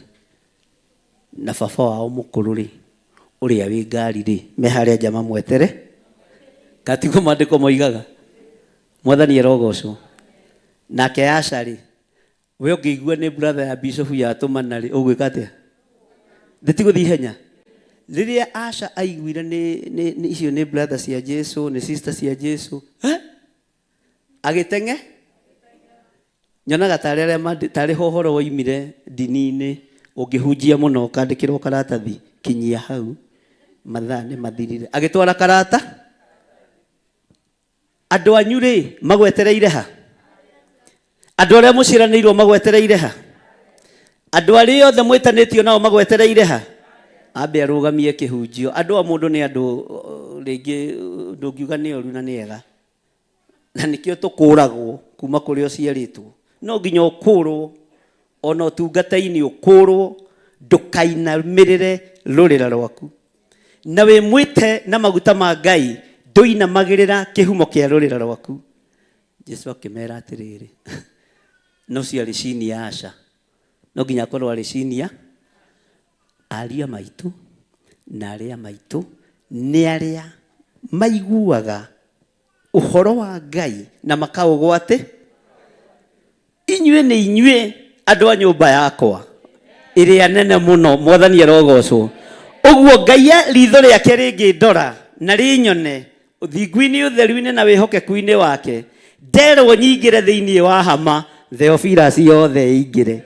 na baba wao mũkũrũ rĩ, ũrĩa wĩ ngari rĩ, me harĩa nja mamwetere, ka tiguo maandĩko moigaga? Mwathani arogocwo. Nake Asha rĩ, we ũngĩigua nĩ brother ya bishop yatũmana rĩ, ũgwĩka atĩa? Thĩ ihenya. Rĩrĩa Asha aiguire nĩ, nĩ, nĩ icio nĩ brother cia Jesu, nĩ sister cia Jesu, eh? Agĩteng'e? Nyonaga tarĩ arĩa tarĩ ho ũhoro woimire ndini-inĩ, ũngĩhunjia mũno ũkandĩkĩrwo karatathi, kinyia hau, mathaa nĩ mathirire. Agĩtwara karata, andũ anyu rĩ, magwetereire ha? Andũ arĩa mũciaranĩirwo magwetereire ha? Andũ arĩa othe mwĩtanĩtio nao magwetereire ha? Ambe arũgamie kĩhunjio. Andũ a mũndũ nĩ andũ rĩngĩ ndũngiuga nĩ oru na nĩ ega. Na nĩkĩo tũkũragwo kuma kũrĩa ũciarĩtwo. No nginya ũkũrwo, ona ũtungata-inĩ ũkũrwo, ndũkainamĩrĩre rũrĩra rwaku. Na wĩ mwĩte na maguta ma Ngai, ndũinamagĩrĩra kĩhumo kĩa rũrĩra rwaku. Jesu akĩmera atĩrĩrĩ, no ũcio arĩ senior aca. No nginya akorwo arĩ senior. Ariũ a maitũ na arĩa maitũ nĩ arĩa maiguaga ũhoro wa Ngai na makaũgwatĩ. Inyuĩ nĩ inyuĩ andũ a nyũmba yakwa ĩrĩa nene mũno, mwathani arogocwo. Ũguo Ngai ritho rĩake rĩngĩndora na rĩnyone ũthingu-inĩ, ũtheru-inĩ na wĩhokeku-inĩ wake, nderwo nyingĩre thĩinĩ wa hama, Theophilus yothe ĩingĩre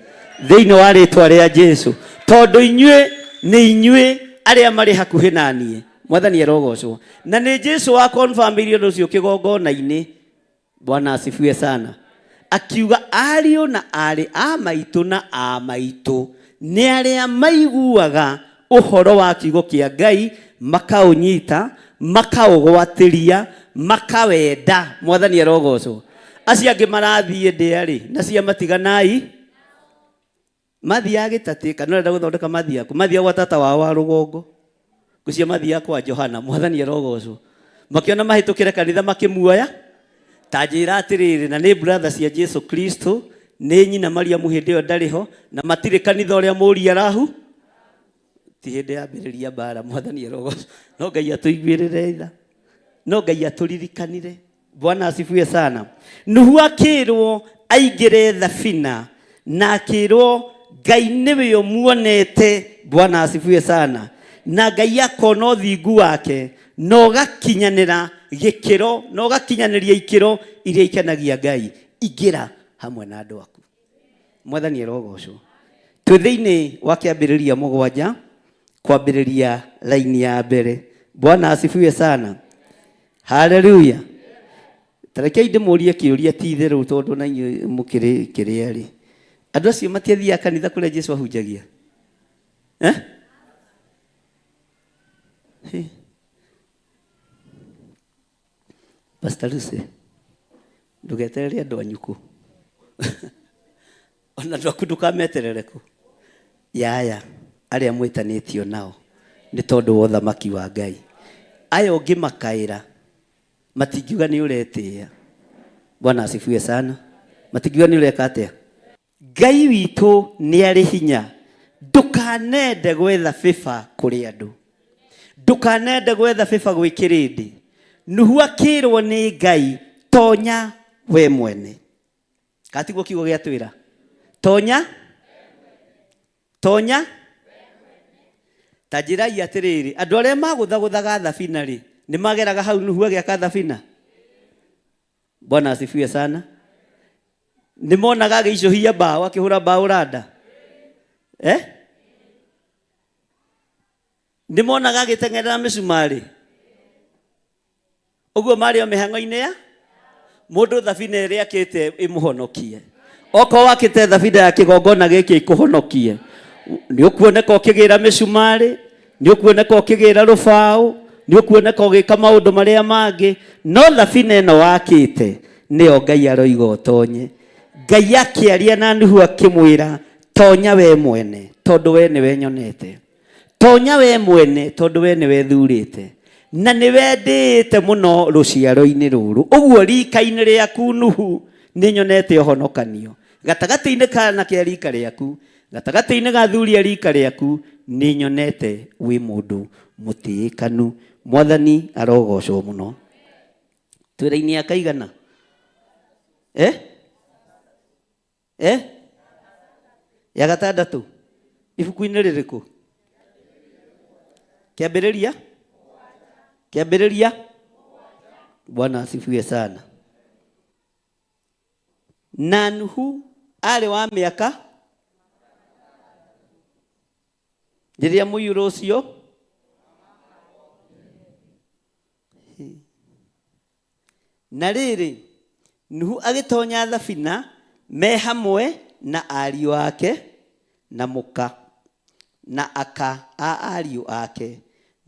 thĩinĩ wa rĩtwa rĩa Jesu, tondũ inyuĩ nĩ inyuĩ arĩa marĩ hakuhĩ na niĩ. Mwathani arogocwo. Na nĩ Jesu wa confirm ũndũ ũcio kĩgongona-inĩ. Bwana asifiwe sana. Akiuga ariũ na aarĩ a maitũ na a maitũ nĩ arĩa maiguaga ũhoro wa kiugo kĩa Ngai, makaũnyita, makaũgwatĩria, makawenda. Mwathani arogocwo. Acio angĩ marathiĩ ndĩa-rĩ, na cia matiganai mathiaga gĩtatĩ kana ũrenda gũthondeka mathiaga kũ? Mathiaga gwa tata wao wa rũgongo, gũcio mathiaga kwa Johana. Mwathani arogocwo. Makĩona mahĩtũkĩre kanitha makĩmuoya. Ta njĩra atĩrĩrĩ, na nĩ brother cia Jesu Kristo, nĩ nyina Mariamu hĩndĩ ĩyo ndarĩ ho, na matirĩ kanitha ũrĩa mũri arahu ti hĩndĩ yambĩrĩria mbara. Mwathani arogocwo. No Ngai atũiguĩrĩre tha, no Ngai atũririkanire. Bwana asifiwe sana. Nuhu akĩrwo aingĩre thabina na akĩrwo Ngai nĩwe ũmuonete. Bwana asifiwe sana. Na Ngai akona ũthingu wake na ũgakinyanĩra gĩkĩro na ũgakinyanĩria ikĩro iria ikenagia Ngai. Ingĩra hamwe na andũ aku. Mwathani arogocwo. Twĩ thĩinĩ wa kĩambĩrĩria 7 kwambĩrĩria raini ya mbere. Bwana asifiwe sana. Haleluya. Tarekei ndĩmũrie kĩũria ti itherũ tondũ na inyuĩ mũkĩrĩ kĩrĩa rĩ. Andũ acio matiathiaga kanitha kũrĩa Jesu ahunjagia? Eh? Hey. Pastor Lucy, ndũgeterere andũ anyu kũ. Ona andũ aku ndũkameterere kũ. Yaya, arĩa mwĩtanĩtio nao nĩ tondũ wa ũthamaki wa Ngai. Aya ũngĩmakaĩra matingiuga nĩ ũretĩĩa. Bwana asifiwe sana. Matingiuga nĩ ũreka atĩa. Ngai witũ nĩ arĩ hinya. Ndũkanende gwetha bĩba kũrĩ andũ. Ndũkanende gwetha bĩba gwĩ kĩrĩndĩ. Nuhu akĩrwo nĩ Ngai, tonya we mwene. Katiguo kiugo gĩa twĩra. Tonya. Tonya. Ta njĩrai atĩrĩrĩ, andũ arĩa magũthagũthaga thabina rĩ, nĩ mageraga hau Nuhu agĩaka thabina? Bwana asifiwe sana. Nĩ monaga agĩicũhia mbaũ, akĩhũra mbaũ randa? Eh? Nĩ monaga agĩteng'erera mĩcumarĩ? Ũguo marĩ o mĩhang'o-inĩ ya mũndũ thabina ĩrĩa akĩte ĩmũhonokie. Okorwo wakĩte thabina ya kĩgongona gĩkĩ ĩkũhonokie, nĩ ũkuoneka ũkĩgĩra mĩcumarĩ, nĩ ũkuoneka ũkĩgĩra rũbaũ, nĩ ũkuoneka ũgĩka maũndũ marĩa mangĩ, no thabina ĩno wakĩte nĩyo Ngai aroiga ũtonye. Ngai akĩaria na Nuhu akĩmwĩra, tonya we mwene, tondũ we nĩwe nyonete. Tonya we mwene, tondũ we nĩwe thurĩte na nĩwe ndĩĩte mũno rũciaro-inĩ rũrũ. Ũguo rika-inĩ rĩaku Nuhu nĩ nyonete ũhonokanio. Gatagatĩ-inĩ ka anake a rika rĩaku, gatagatĩ-inĩ ga athuri a rika rĩaku, nĩ nyonete wĩ mũndũ mũtĩĩkanu. Mwathani arogocwo mũno. Twĩ raini ya kaigana? Eh? Eh? Ya gatandatũ. Ibuku-inĩ rĩrĩkũ? Kĩambĩrĩria? Kĩambĩrĩria? Bwana asifiwe sana. Na Nuhu arĩ wa mĩaka rĩrĩa mũiyũro ũcio Na rĩrĩ, Nuhu agĩtonya thabina me hamwe na ariũ ake na mũka na aka a ariũ ake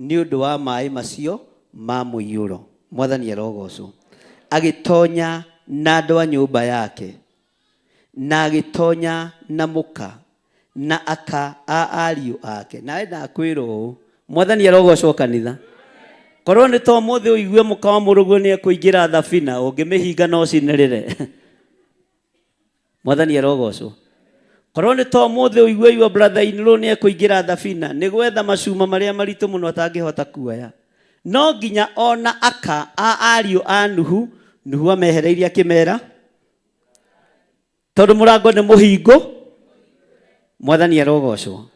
nĩ ũndũ wa maĩ macio ma mũiyũro. Mwathani arogocwo. Agĩtonya na andũ a nyũmba yake, na agĩtonya na mũka na aka a ariũ ake. Nawe ndakwĩra ũũ, Mwathani arogocwo kanitha. Korwo nĩ ta ũmũthĩ ũigue mũka wa mũrũguo nĩ ekũingĩra thabina, ũngĩmĩhinga no ũcinĩrĩre. Mwathani arogocwo. Korwo nĩ ta ũmũthĩ ũigue your brother in law nĩ ekũingĩra thabina, nĩ gwetha macuma marĩa maritũ mũno atangĩhota kuoya. No nginya ona aka a ariũ a Nuhu, Nuhu amehereirie akĩmera, tondũ mũrango nĩ mũhingo. Mwathani arogocwo.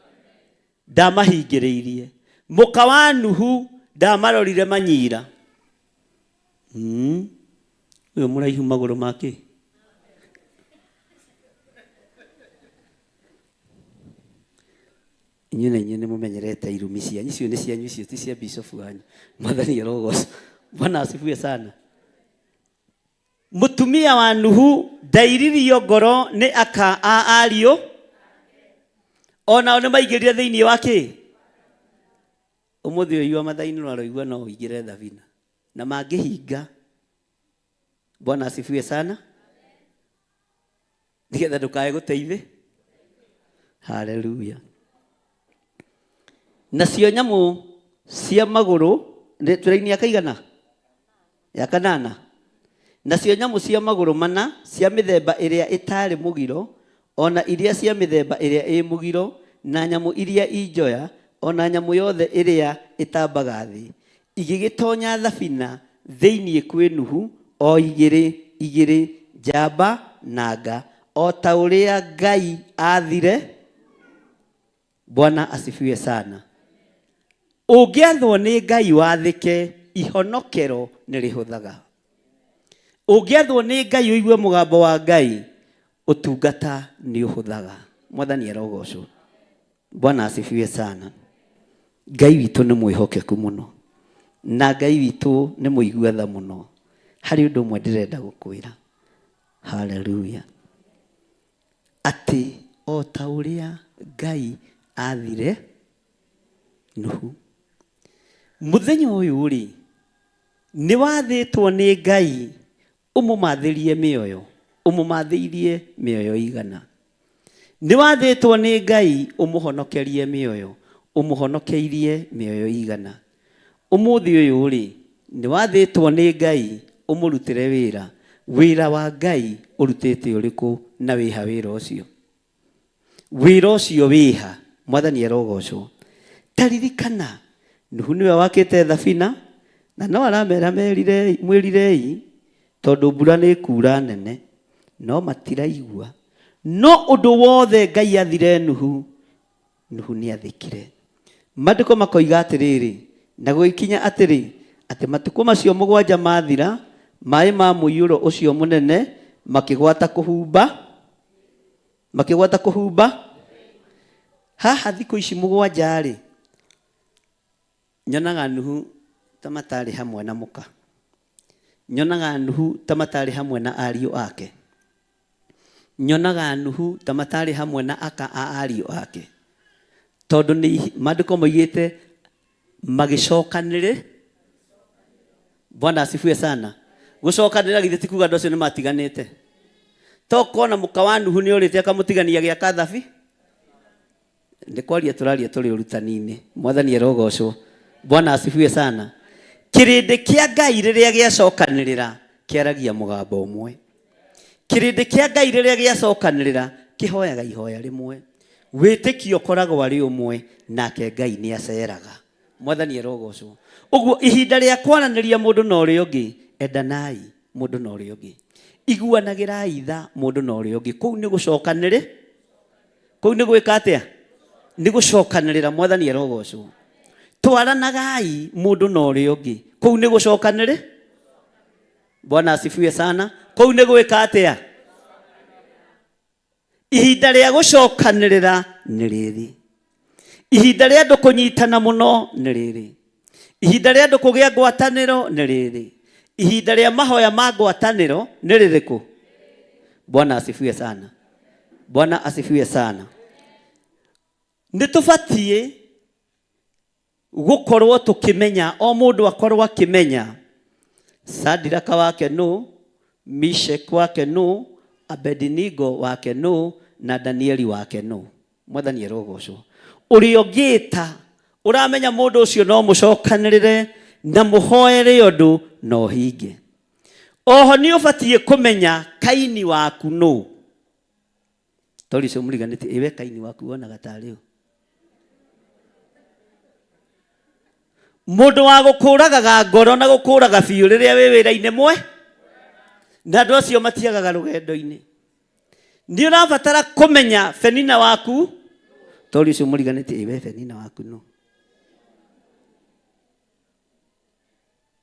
Ndamahingĩrĩirie. Mũka wa Nuhu ndamarorire manyira. Ũyũ mũraihu magũrũ make. Inyuĩ na inyuĩ nĩ mũmenyerete irumi cianyu. Icio nĩ cianyu, icio ti cia bishop wanyu. Mwathani arogocwo. Bwana asifiwe sana. Mũtumia wa Nuhu ndairirio ngoro nĩ aka a ariũ onao nĩ maingĩrire thĩinĩ wa kĩ ũmũthĩ ũyũ mathainĩ aroigua no ũingĩre thabina na mangĩhinga. Bwana asifiwe sana. Nĩgetha ndũkae gũteithĩ. Haleluya. Nacio nyamũ cia magũrũ tũraini ya kaigana ya kanana. Nacio nyamũ cia magũrũ mana cia mĩthemba ĩrĩa ĩtarĩ mũgiro ona iria cia mĩthemba ĩrĩa ĩ mũgiro na nyamũ iria i njoya ona nyamũ yothe ĩrĩa ĩtambaga thĩ igĩgĩtonya thabina thĩinĩ kwĩ Nuhu o igĩrĩ igĩrĩ njamba na nga o ta ũrĩa Ngai aathire. Bwana asifiwe sana. Ũngĩathwo nĩ Ngai wathĩke, ihonokero nĩ rĩhũthaga. Ũngĩathwo nĩ Ngai ũigue mũgambo wa Ngai, ũtungata nĩ ũhũthaga. Mwathani arogocwo. Bwana asifiwe sana. Ngai witũ nĩ mwĩhokeku mũno na Ngai witũ nĩ mũigua tha mũno. Harĩ ũndũ ũmwe ndĩrenda gũkwĩra. Haleluya. Atĩ o ta ũrĩa Ngai aathire Nuhu. Mũthenya ũyũ-rĩ, nĩ wathĩtwo nĩ Ngai ũmũmathĩrie mĩoyo, ũmũmathĩirie mĩoyo igana. Nĩ wathĩtwo nĩ Ngai ũmũhonokerie mĩoyo, ũmũhonokeirie mĩoyo igana. Ũmũthĩ ũyũ-rĩ, nĩ wathĩtwo nĩ Ngai ũmũrutĩre wĩra. Wĩra wa Ngai ũrutĩte ũrĩkũ na wĩha wĩra ũcio? Wĩra ũcio wĩha? Mwathani arogocwo. Ta ririkana, Nuhu nĩwe wakĩte thabina, na no aramera merirei, mwĩrirei tondũ mbura nĩ ĩkura nene, no matiraigua. No ũndũ wothe Ngai athire Nuhu, Nuhu nĩathĩkire. Maandĩko makoiga atĩrĩrĩ, na gũgĩkinya atĩrĩ, atĩ matukũ macio mũgwanja maathira, maĩ ma mũiyũro ũcio mũnene makĩgwata kũhumba, makĩgwata kũhumba. Haha thikũ ici mũgwanja-rĩ, nyonaga Nuhu ta matarĩ hamwe na mũka. Nyonaga Nuhu ta matarĩ hamwe na ariũ ake. Nyonaga Nuhu ta matarĩ hamwe na aka a ariũ ake. Tondũ nĩ maandĩko moigĩte magĩcokanĩrĩ. Bwana asifiwe sana. Gũcokanĩrĩra githĩ ti kuga andũ acio nĩ matiganĩte. To kona mũka wa Nuhu nĩ orĩte akamũtigania gĩaka thabi. Nĩ kwaria tũraria tũrĩ ũrutani-inĩ. Mwathani arogocwo. Bwana asifiwe sana. Kĩrĩndĩ kĩa Ngai rĩrĩa gĩacokanĩrĩra kĩaragia mũgambo ũmwe. Kĩrĩndĩ kĩa Ngai rĩrĩa gĩacokanĩrĩra kĩhoyaga ihoya rĩmwe. Wĩtĩkio ũkoragwo arĩ ũmwe nake Ngai nĩ aceraga. Mwathani arogocwo. Ũguo ihinda rĩa kwaranĩria mũndũ na ũrĩa ũngĩ, endanai mũndũ na ũrĩa ũngĩ. Iguanagĩrai tha mũndũ na ũrĩa ũngĩ. Kũu nĩ gũcokanĩrĩ kũu nĩ gwĩka atĩa? Nĩ gũcokanĩrĩra. Mwathani arogocwo. Twaranagai mũndũ na ũrĩa ũngĩ. Kũu nĩ gũcokanĩrĩ. Bwana asifiwe sana. Kũu nĩ gwĩka atĩa? Ihinda rĩa gũcokanĩrĩra nĩ rĩrĩ. Ihinda rĩa andũ kũnyitana mũno nĩ rĩrĩ. Ihinda rĩa andũ kũgĩa ngwatanĩro nĩ rĩrĩ. Ihinda rĩa mahoya ma ngwatanĩro nĩ rĩrĩkũ? Bwana asifiwe sana. Bwana asifiwe sana. Nĩ tũbatiĩ gũkorwo tũkĩmenya, o mũndũ akorwo akĩmenya Sadiraka wake nũ, Mishek wake nũ, Abedinigo wake nũ, na Danieli wake nũ. Mwathani arogocwo. Ũrĩa ũngĩta ũramenya mũndũ ũcio no mũcokanĩrĩre na mũhoere ũndũ na ũhinge. Oho nĩ ũbatiĩ kũmenya Kaini waku nũ. Tori ũcio mũriganĩtie, ĩwe Kaini waku wonaga tarĩ ũ? Mũndũ wa gũkũragaga ngoro na gũkũraga biũ rĩrĩa wĩ wĩra-inĩ mwe, na andũ acio matiagaga rũgendo-inĩ. Nĩ ũrabatara kũmenya Penina waku, tori ũcio mũriganĩtie, ĩwe Penina waku nũ?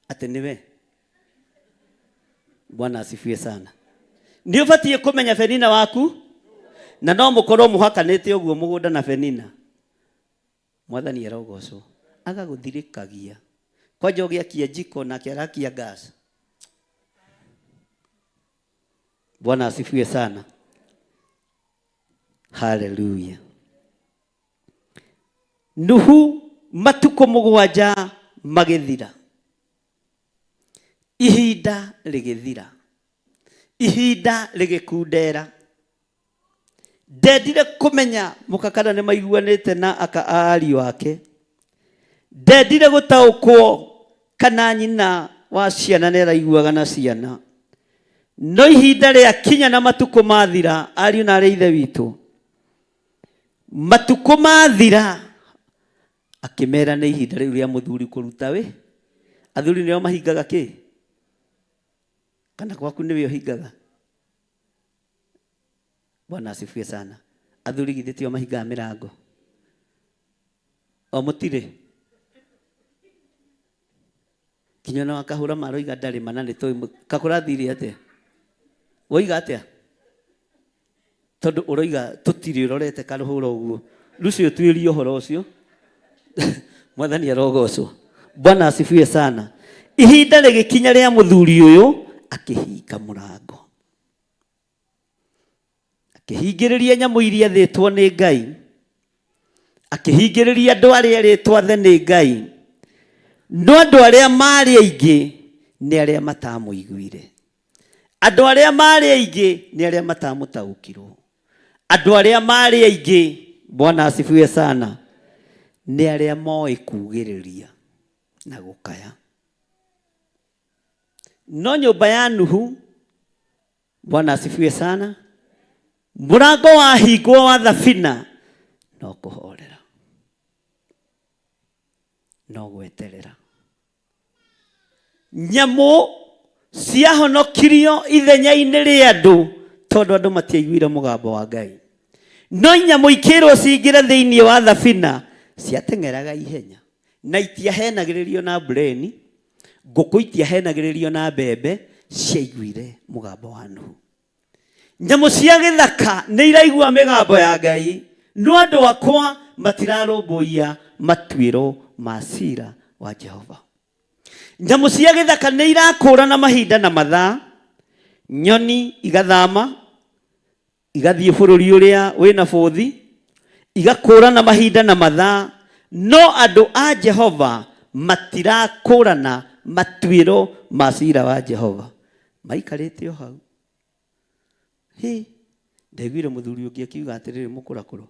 Atĩ nĩwe. Bwana asifiwe sana. Nĩ ũbatiĩ kũmenya Penina waku, na no mũkorwo mũhakanĩte ũguo mũgũnda na Penina. Mwathani arogocwo. Agagũthirĩkagia. Kwanja ũgĩakia njiko nake arakia gas. Bwana asifiwe sana. Haleluya. Nuhu matukũ mũgwanja magĩthira, ihinda rĩgĩthira, ihinda rĩgĩkundera. Ndendire kũmenya mũka kana nĩ maiguanĩte na aka a ariũ ake. Ndendire gũtaũkwo kana nyina wa ciana nĩ araiguaga na ciana. No ihinda rĩakinya na matukũ mathira, ariũ na arĩ ithe witũ, matukũ mathira, akĩmera nĩ ihinda rĩu rĩa mũthuri kũruta wĩ. Athuri nĩo mahingaga kĩ? Kana gwaku nĩwe ũhingaga? Bwana asifiwe sana. Athuri githĩ tio mahingaga mĩrango? O mũtirĩ? Kinya ona wakahũra maroiga ndarĩ mana nĩ tũĩ kakũrathire atĩa? Woiga atĩa? Tondũ ũroiga tũtirĩ ũrorete karũhũra ũguo. Rũcio tuĩrie ũhoro ũcio. Mwathani arogocwo. Bwana asifiwe sana. Ihinda rĩgĩkinya rĩa mũthuri ũyũ akĩhinga mũrango. Akĩhingĩrĩria nyamũ iria thĩtwo nĩ Ngai. Akĩhingĩrĩria andũ arĩa erĩtwo athe nĩ Ngai. No andũ arĩa marĩ aingĩ nĩ arĩa matamũiguire. Andũ arĩa marĩ aingĩ nĩ arĩa matamũtaũkirwo. Andũ arĩa marĩ aingĩ, Bwana asifiwe sana, nĩ arĩa moĩ kugĩrĩria na gũkaya. No nyũmba ya Nuhu, Bwana asifiwe sana, mũrango wahingwo wa thabina no kũhorera, no gweterera. Nyamũ ciahonokirio ithenya-inĩ rĩa andũ tondũ andũ matiaiguire mũgambo wa Ngai. No nyamũ ikĩrwo cingĩre thĩinĩ wa thabina ciateng'eraga ihenya na itiahenagĩrĩrio na mbureni, ngũkũ itiahenagĩrĩrio na mbembe, ciaiguire mũgambo wa Nuhu. Nyamũ cia gĩthaka nĩ iraigua mĩgambo ya Ngai, no andũ akwa matirarũmbũiya matuĩro ma cira wa Jehova. Nyamũ cia gĩthaka nĩ irakũrana mahinda na mathaa, nyoni igathama igathiĩ bũrũri ũrĩa wĩna bũthi, igakũrana mahinda na mathaa, no andũ a Jehova matirakũrana matuĩro ma cira wa Jehova. Maikarĩte o hau. Hĩ, ndaiguire mũthuri ũngĩ akiuga atĩrĩrĩ, mũkũrakũrũ,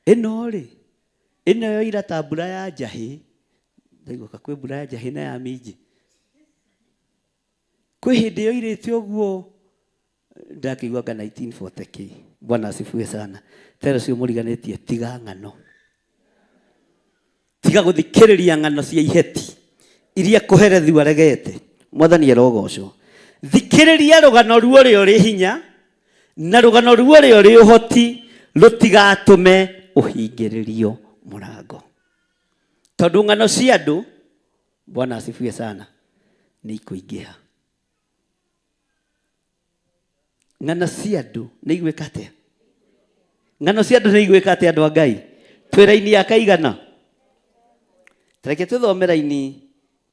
ĩno rĩ, ĩno yoira ta mbura ya njahĩ. Ndaigua kwĩ mbura ya njahĩ na ya minji. Kwĩ hĩndĩ yoirĩte ũguo, ndakĩigua anga 1940 k. Bwana asifiwe sana. Tera ũcio mũriganĩtie, tiga ng'ano. Tiga gũthikĩrĩria ng'ano cia iheti iria kũherethu aregete. Mwathani arogocwo. Thikĩrĩria rũgano ruo ũrĩa ũrĩ hinya na rũgano ruo ũrĩa ũrĩ ũhoti rũtigatũme ũhingĩrĩrio mũrango. Tondũ ng'ano cia andũ, Bwana asifiwe sana, nĩ ikũingĩha. Ng'ano cia andũ nĩ igwĩka atĩa? Ng'ano cia andũ nĩ igwĩka atĩa andũ a Ngai? Twĩ raini ya kaigana? Tareke tũthome raini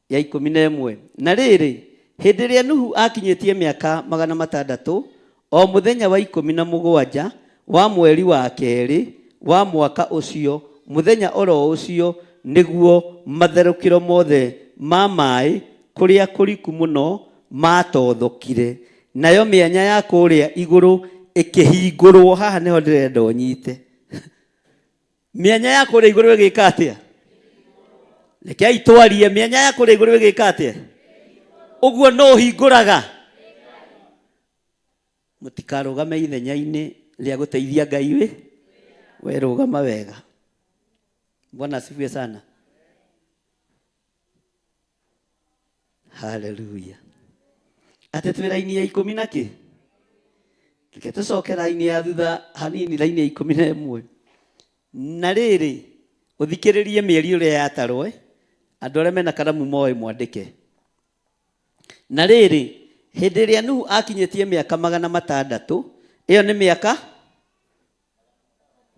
ya 11. Na rĩrĩ, hĩndĩ ĩrĩa Nuhu akinyĩtie mĩaka 600, o mũthenya wa 17 wa mweri wa kerĩ wa mwaka ũcio, mũthenya oro ũcio nĩguo matherũkĩro mothe ma maĩ kũrĩa kũriku mũno matothokire, nayo mĩanya ya kũrĩa igũrũ ĩkĩhingũrwo. Haha nĩho ndĩrenda ũnyite. Mĩanya ya kũrĩa igũrũ ĩgĩka atĩa? Rekei twarie, mĩanya ya kũrĩa igũrũ ĩgĩka atĩa? Ũguo no ũhingũraga. Mũtikarũgame ithenya-inĩ rĩa gũteithia Ngai wĩ, we rũgama wega. Bwana asifiwe sana. Haleluya. Atĩ twĩ raini ya ikũmi na kĩ? Reke tũcoke raini ya thutha hanini, raini ya 11. Na rĩrĩ, ũthikĩrĩrie mĩeri ũrĩa yatarwo, andũ arĩa mena karamu moĩ mwandĩke. Na rĩrĩ, hĩndĩ ĩrĩa Nuhu akinyĩtie mĩaka 600, ĩyo nĩ mĩaka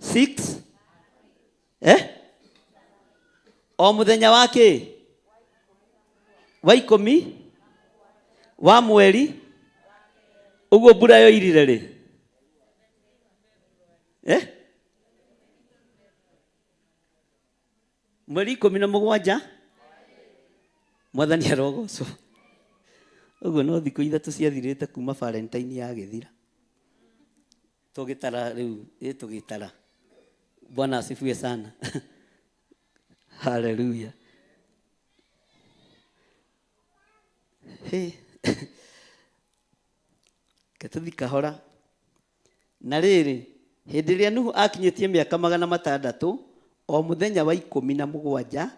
6, O mũthenya wa kĩ? Wa ikũmi wa mweri Ũguo mbura yoirire rĩ? Eh? Mweri 17 Mwathani arogocwo. Ũguo no thikũ 3 ciathirĩte kuma Valentine yagĩthira. Tũgĩtara rĩu, ĩ tũgĩtara. Bwana asifiwe sana. Haleluya. Hey. Reke tũthiĩ kahora. Na rĩrĩ, hĩndĩ ĩrĩa Nuhu aakinyĩtie mĩaka 600, o mũthenya wa 17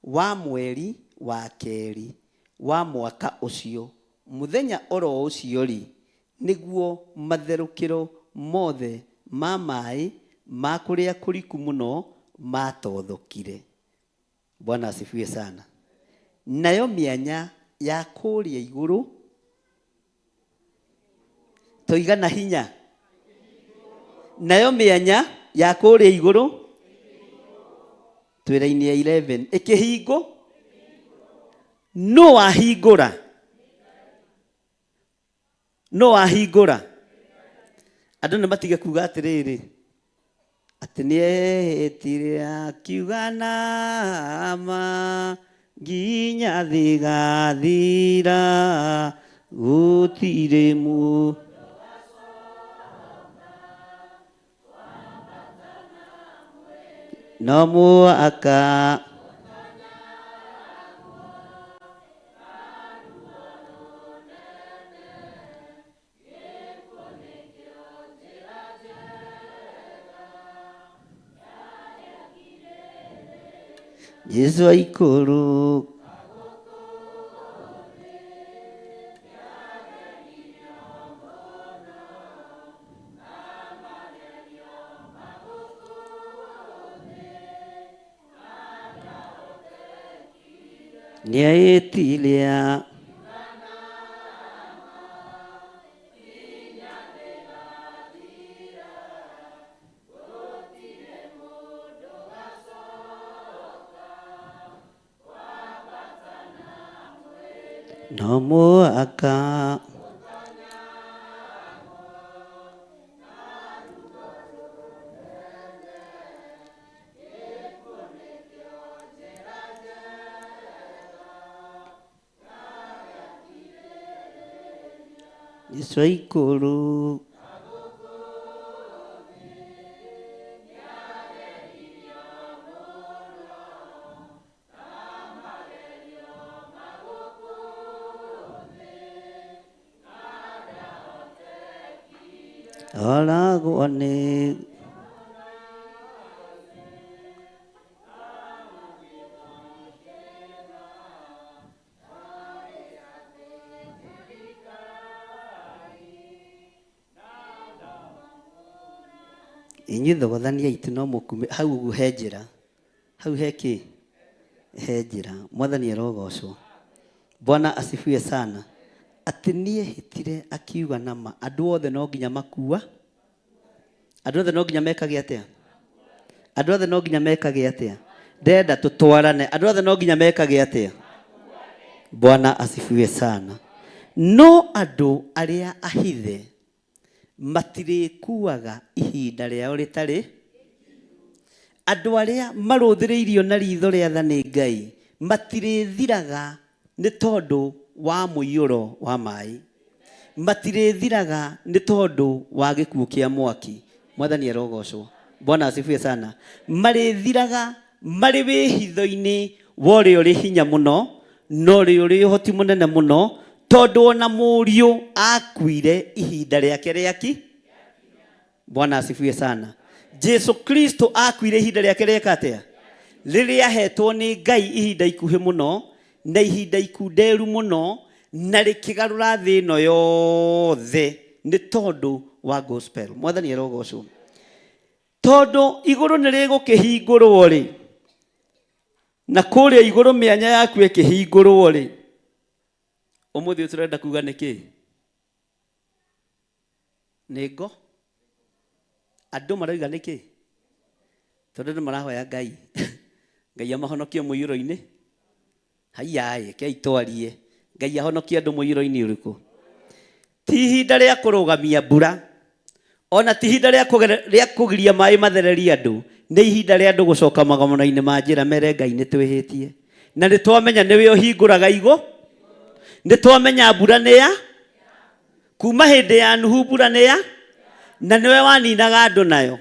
wa mweri wa kerĩ wa mwaka ũcio, mũthenya o ro ũcio-rĩ, nĩguo matherũkĩro mothe ma maĩ ma kũrĩa kũriku mũno maatothokire. Bwana asifiwe sana. Nayo mĩanya ya kũrĩa igũrũ toiga na hinya. Nayo mĩanya ya kũrĩa igũrũ twĩra-inĩ ya 11 ĩkĩhingwo. Nũ wahingũra? Nũ wahingũra? Andũ nĩ matige kuga atĩrĩrĩ, atĩ nĩ ehĩtire akiuga na ma nginya thĩ ĩgathira gũtirĩ mũ no mũhaka Jesu aikũrũka nĩaĩtiria no mũhaka Jesu aikũrũ oragwo nĩ inyuĩ thogothani aitũ no mũkume hau ũguo he njĩra hau he kĩ he njĩra mwathani arogocwo bwana asifiwe sana atĩ niĩ hĩtire akiuga nama andũ othe no nginya makua andũ othe no nginya mekage atĩa andũ othe no nginya mekage atĩa ndenda tũtwarane andũ othe no nginya mekage atĩa bwana asifiwe sana no andũ arĩa ahithe matirĩkuaga ihinda rĩao rĩtarĩ andũ arĩa marũthĩrĩirio na ritho rĩa tha nĩ Ngai matirĩthiraga nĩ tondũ wa mũiyũro wa maĩ matirĩthiraga nĩ tondũ wa gĩkuũ kĩa mwaki mwathani arogocwo bwana asifiwe sana marĩthiraga marĩ wĩhitho-inĩ wa ũrĩa ũrĩ hinya mũno na ũrĩa ũrĩ ũhoti mũnene mũno tondũ ona mũriũ akuire ihinda rĩake rĩaki bwana asifiwe sana jesu kristo akuire ihinda rĩake rĩeka atĩa rĩrĩa ahetwo nĩ ngai ihinda ikuhĩ mũno na ihinda ikunderu mũno na rĩkĩgarũra thĩ ĩno yothe nĩ tondũ wa gospel mwathani arogocwo tondũ igũrũ nĩ rĩgũkĩhingũrwo rĩ na kũrĩa igũrũ mĩanya yaku ĩkĩhingũrwo rĩ ũmũthĩ ũyũ tũrenda kuga nĩ kĩ nĩ ngo andũ marauga nĩ kĩ tondũ andũ marahoya ngai ngai amahonokie mũiyũro-inĩ haiyaĩ kei twarie ngai ahonokie andũ mũiyũro-inĩ ũrĩkũ ti Ti ihinda rĩa kũrũgamia mbura, ona ti ihinda rĩa rĩa kũgiria maĩ mathererie andũ, nĩ ihinda rĩa andũ gũcoka magomano-inĩ ma njĩra mere Ngai nĩ twĩhĩtie. Na nĩ twamenya nĩwe ũhingũraga igũ, nĩ twamenya mbura nĩ ya kuma hĩndĩ ya Nuhu, mbura nĩ ya na nĩwe waninaga andũ nayo.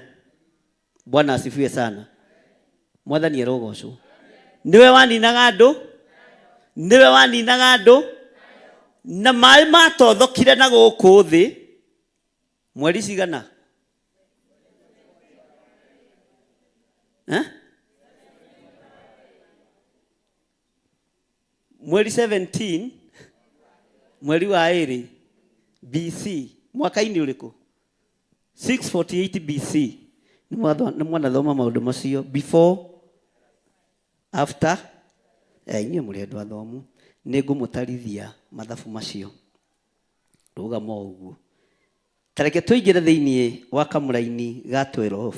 Bwana asifiwe sana. Mwathani arogocwo. Nĩwe waninaga andũ, nĩwe waninaga andũ na maĩ matothokire na gũkũ thĩ mweri cigana? Eh? Mweri 17 mweri wa ĩrĩ BC mwaka-inĩ ũrĩkũ? 648 BC. Nĩ mwanathoma maũndũ macio before after inyuĩ mũrĩ andũ athomu nĩ ngũmũtarithia mathabu macio rũgama o ũguo. Ta reke tũingĩre thĩinĩ wa kamũraini ga 12.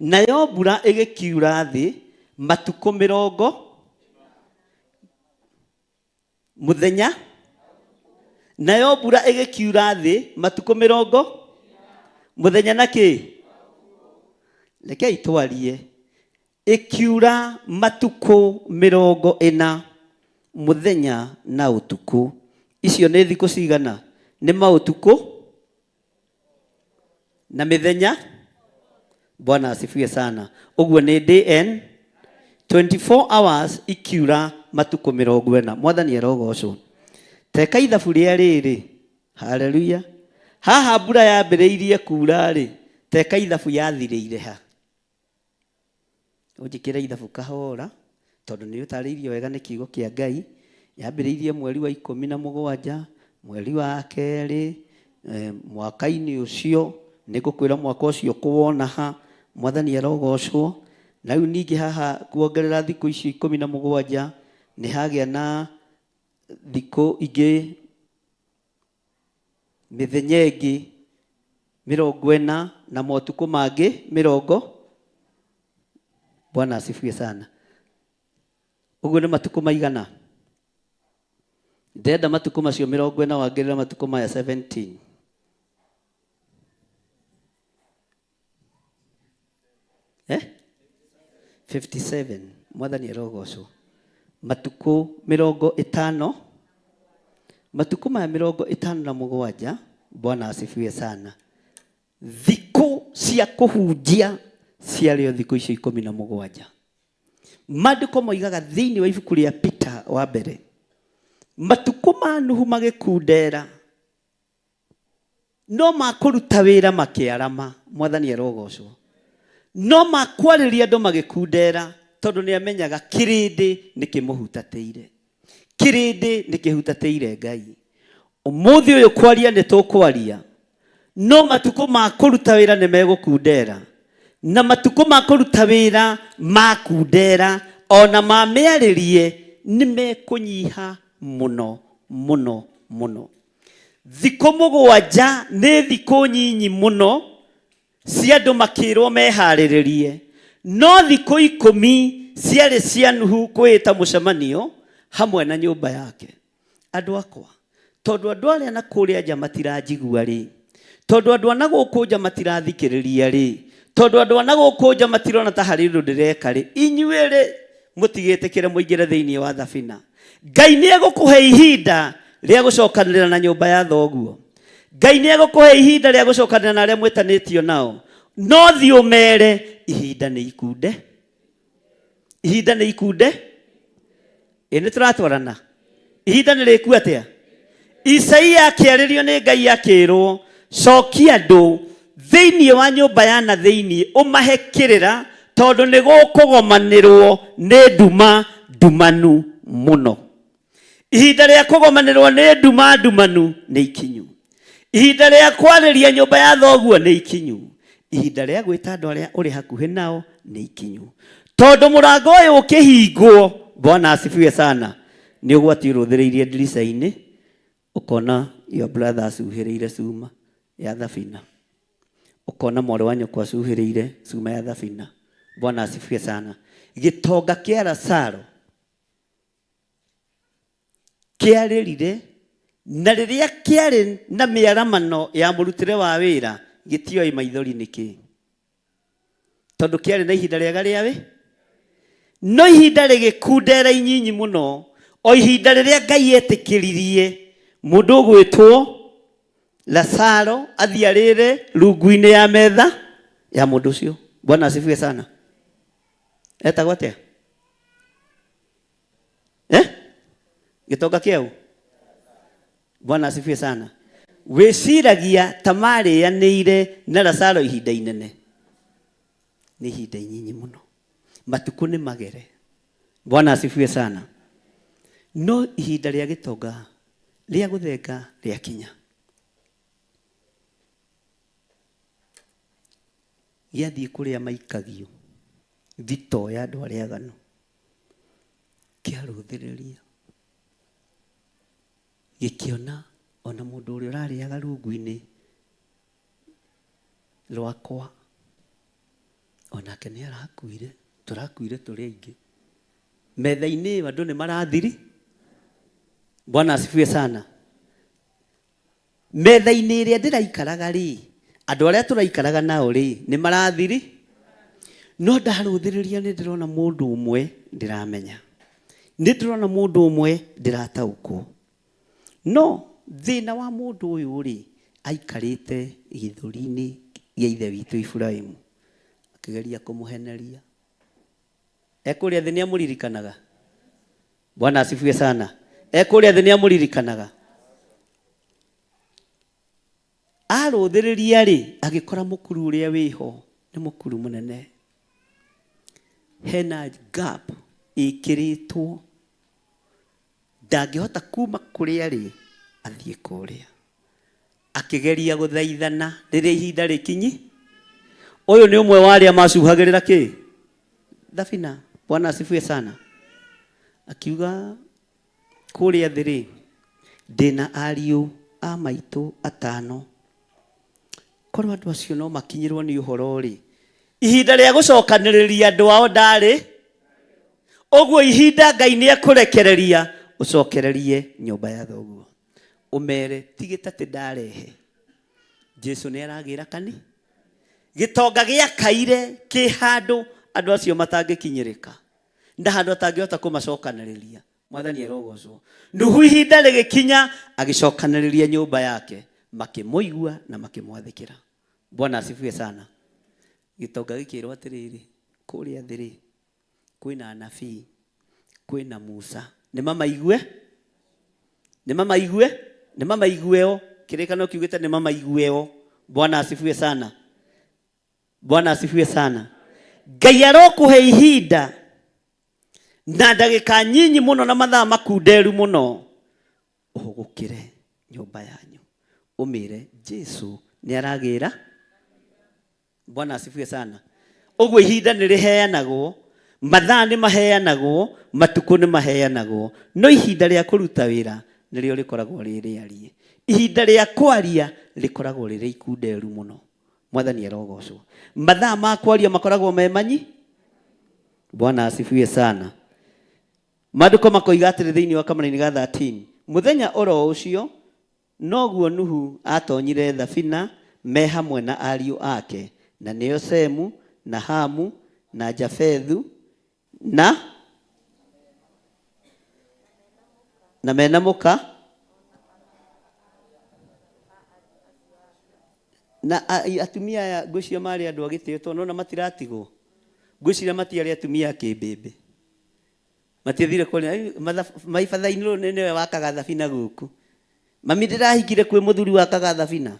Nayo mbura ĩgĩkiura thĩ matukũ mĩrongo mũthenya, nayo mbura ĩgĩkiura thĩ matukũ mĩrongo mũthenya na kĩ? Rekei twarie. Ĩkiura matukũ mĩrongo ĩna mũthenya na ũtukũ. Icio nĩ thikũ cigana? Nĩ maũtukũ na mĩthenya. Bwana asifiwe sana. Ũguo nĩ day and 24 hours ikiura matukũ mĩrongo ĩna. Mwathani arogocwo. Teka ithabu rĩa rĩrĩ. Haleluya. Haha mbura yambĩrĩirie kura rĩ, teka ithabu yathirĩire ha? Ũnjĩkĩre ithabu kahora, tondũ nĩ ũtarĩirio wega nĩ kiugo kĩa Ngai. Yambĩrĩirie mweri wa ikũmi na mũgwanja, mweri wa kerĩ, mwaka-inĩ ũcio, nĩ ngũkwĩra mwaka ũcio kũwona ha, Mwathani arogocwo. Na rĩu ningĩ haha kuongerera thikũ icio ikũmi na mũgwanja, nĩ hagĩa na thikũ ingĩ mĩthenya ĩngĩ mĩrongo ĩna na motukũ mangĩ mĩrongo. Bwana asifiwe sana. Ũguo nĩ matukũ maigana? Ndĩrenda matukũ macio mĩrongo ĩna wangĩrĩra matukũ maya 17. Eh? 57. Mwathani arogocwo. Matukũ mĩrongo ĩtano, matukũ maya mĩrongo ĩtano na mũgwanja. Bwana asifiwe sana. Thikũ cia kũhunjia ciarĩ o thikũ icio ikũmi na mũgwanja. Maandĩko moigaga thĩinĩ wa ibuku rĩa Peter wa mbere, matukũ ma Nuhu magĩkundera, no makũruta wĩra makĩarama. Mwathani arogocwo. No makwarĩria andũ magĩkundera, tondũ nĩ amenyaga kĩrĩndĩ nĩ kĩmũhutatĩire, kĩrĩndĩ nĩ kĩhutatĩire Ngai. Ũmũthĩ ũyũ kwaria nĩ tũkwaria, no matukũ ma kũruta wĩra nĩ megũkundera, na matukũ ma kũruta wĩra makundera ona mamĩarĩrie nĩ mekũnyiha mũno mũno mũno. Thikũ mũgwanja nĩ thikũ nyinyi mũno cia andũ makĩrwo meharĩrĩrie, no thikũ ikũmi ciarĩ cia Nuhu kwĩĩta mũcemanio hamwe na nyũmba yake. Andũ akwa, tondũ andũ arĩa na kũrĩa nja matiranjigua rĩ, tondũ andũ a na gũkũ nja matirathikĩrĩria rĩ, tondũ andũ a na gũkũ nja matirona ta harĩ ũndũ ndĩreka rĩ, inyuĩ rĩ, mũtigĩtĩkĩre mũingĩre thĩinĩ wa thabina. Ngai nĩ egũkũhe ihinda rĩa gũcokanĩrĩra na nyũmba ya thoguo. Ngai nĩ egũkũhe ihinda rĩa gũcokanĩrĩra na arĩa mwĩtanĩtio nao. No thiĩ ũmere ihinda nĩ ikunde. Ihinda nĩ ikunde. Ĩ nĩ tũratwarana. Ihinda nĩ rĩku atĩa? Isaia akĩarĩrio nĩ Ngai akĩrwo, cokia andũ thĩinĩ wa nyũmba ya na thĩinĩ ũmahe kĩrĩra, tondũ nĩ gũkũgomanĩrwo nĩ nduma ndumanu mũno. Ihinda rĩa kũgomanĩrwo nĩ nduma ndumanu nĩ ikinyu. Ihinda rĩa kwarĩria nyũmba ya thoguo nĩ ikinyu. Ihinda rĩa gwĩta andũ arĩa ũrĩ hakuhĩ nao nĩ ikinyu. Tondũ mũrango ũyũ ũkĩhingwo, Bwana asifiwe sana, nĩ ũgwati ũrũthĩrĩirie ndirica-inĩ, ũkona your brother acuhĩrĩire cuma ya thabina. Ũkona mwarĩ wa nyũkwa acuhĩrĩire cuma ya thabina. Bwana asifiwe sana. Gĩtonga kĩa Lazaro kĩarĩrire Na rĩrĩa kĩarĩ na mĩaramano ya mũrutĩre wa wĩra, gĩtioĩ maithori nĩ kĩĩ. Tondũ kĩarĩ na ihinda rĩega rĩa wĩ. No ihinda rĩgĩkundera inyinyi mũno, o ihinda rĩrĩa Ngai etĩkĩririe mũndũ ũgwĩtwo Lazaro athiĩ arĩre rungu-inĩ ya metha ya mũndũ ũcio. Bwana asifiwe sana. Etagwo atĩa? Eh? Gĩtonga kĩau? Bwana asifiwe sana. Wĩciragia ta marĩanĩire na Lazaro ihinda inene? Nĩ ihinda inyinyi mũno. Matukũ nĩ magere. Bwana asifiwe sana. No ihinda rĩa gĩtonga rĩa gũthenga rĩakinya. Gĩathiĩ kũrĩa maikagio thitoo ya andũ arĩa aganu. Kĩarũthĩrĩria gĩkĩona ona mũndũ ũrĩa ũrarĩaga rungu-inĩ rwakwa onake nĩ arakuire, tũrakuire tũrĩ aingĩ. Metha-inĩ ĩyo andũ nĩ marathiri. Bwana asifiwe sana. Metha-inĩ ĩrĩa ndĩraikaraga rĩ, andũ arĩa tũraikaraga nao rĩ, nĩ marathiri? No ndarũthĩrĩria nĩ ndĩrona mũndũ ũmwe ndĩramenya. Nĩ ndĩrona mũndũ ũmwe ndĩrataũkwo. No thĩna wa mũndũ ũyũ rĩ, aikarĩte gĩthũri-inĩ gĩa ithe witũ Iburahimu, akĩgeria kũmũheneria. E kũrĩa thĩ nĩ amũririkanaga? Bwana asifiwe sana. E kũrĩa thĩ nĩ amũririkanaga? Arũthĩrĩria rĩ, agĩkora mũkuru ũrĩa wĩho nĩ mũkuru mũnene. Hena gap ĩkĩrĩtwo, ndangĩhota kuma kũrĩa arĩ athiĩ kũrĩa. Akĩgeria gũthaithana rĩrĩa ihinda rĩkinyi. Ũyũ nĩ ũmwe wa arĩa macuhagĩrĩra kĩ? Thabina. Bwana asifiwe sana. Akiuga kũrĩa thĩ rĩ, ndĩna ariũ a maitũ atano. Korwo andũ acio no makinyĩrwo nĩ ũhoro rĩ, ihinda rĩa gũcokanĩrĩria andũ ao ndarĩ. Ũguo ihinda Ngai nĩ ekũrekereria ũcokererie nyũmba ya thoguo. Ũmere ti gĩtatĩ ndarehe. Jesu nĩ aragĩra kani. Gĩtonga gĩakaire kĩ handũ andũ acio matangĩkinyĩrĩka. Na handũ atangĩhota kũmacokanĩrĩria. Mwathani arogocwo. Nuhu ihinda rĩgĩkinya agĩcokanĩrĩria nyũmba yake, makĩmũigua na makĩmwathĩkĩra. Bwana asifiwe sana. Gĩtonga gĩkĩrwo atĩrĩrĩ, kũrĩa thĩ rĩ, kwĩna anabii, kwĩna Musa, nĩ mamaigue? Nĩ mamaigue? Nĩ mamaigueo? Kĩrĩkanĩro kiugĩte nĩ mamaigueo. Bwana asifiwe sana. Bwana asifiwe sana. Ngai arokũhe ihinda na ndagĩka nyinyi mũno na mathaa makunderu mũno ũhũgũkĩre nyũmba yanyu ũmĩre Jesu nĩ aragĩra. Bwana asifiwe sana. Ũguo ihinda nĩ rĩheanagwo, mathaa nĩ maheanagwo, matukũ nĩ maheanagwo, no ihinda rĩa kũruta wĩra nĩrĩo rĩkoragwo rĩ rĩariĩ. Ihinda rĩa kwaria rĩkoragwo rĩrĩ ikunderu mũno. Mwathani arogocwo. Mathaa ma kwaria makoragwo me manyi. Bwana asifiwe sana. Maandĩko makoiga atĩrĩ thĩinĩ wa kamũraini ga 13, mũthenya oro ũcio noguo Nuhu atonyire thabina me hamwe na ariũ ake, na nĩo Semu na Hamu na Jafethu na na mena mũka na atumia aya ngwĩciria marĩ andũ a gĩtĩo tondũ nona matiratigwo. Ngwĩciria matiarĩ atumia a kĩmbĩmbĩ. Matiathire kũrĩa, "Ai, maibatha-inĩ rũrũ nĩwe wakaga thabina gũkũ. Mami ndĩrahikire kwĩ mũthuri wakaga thabina.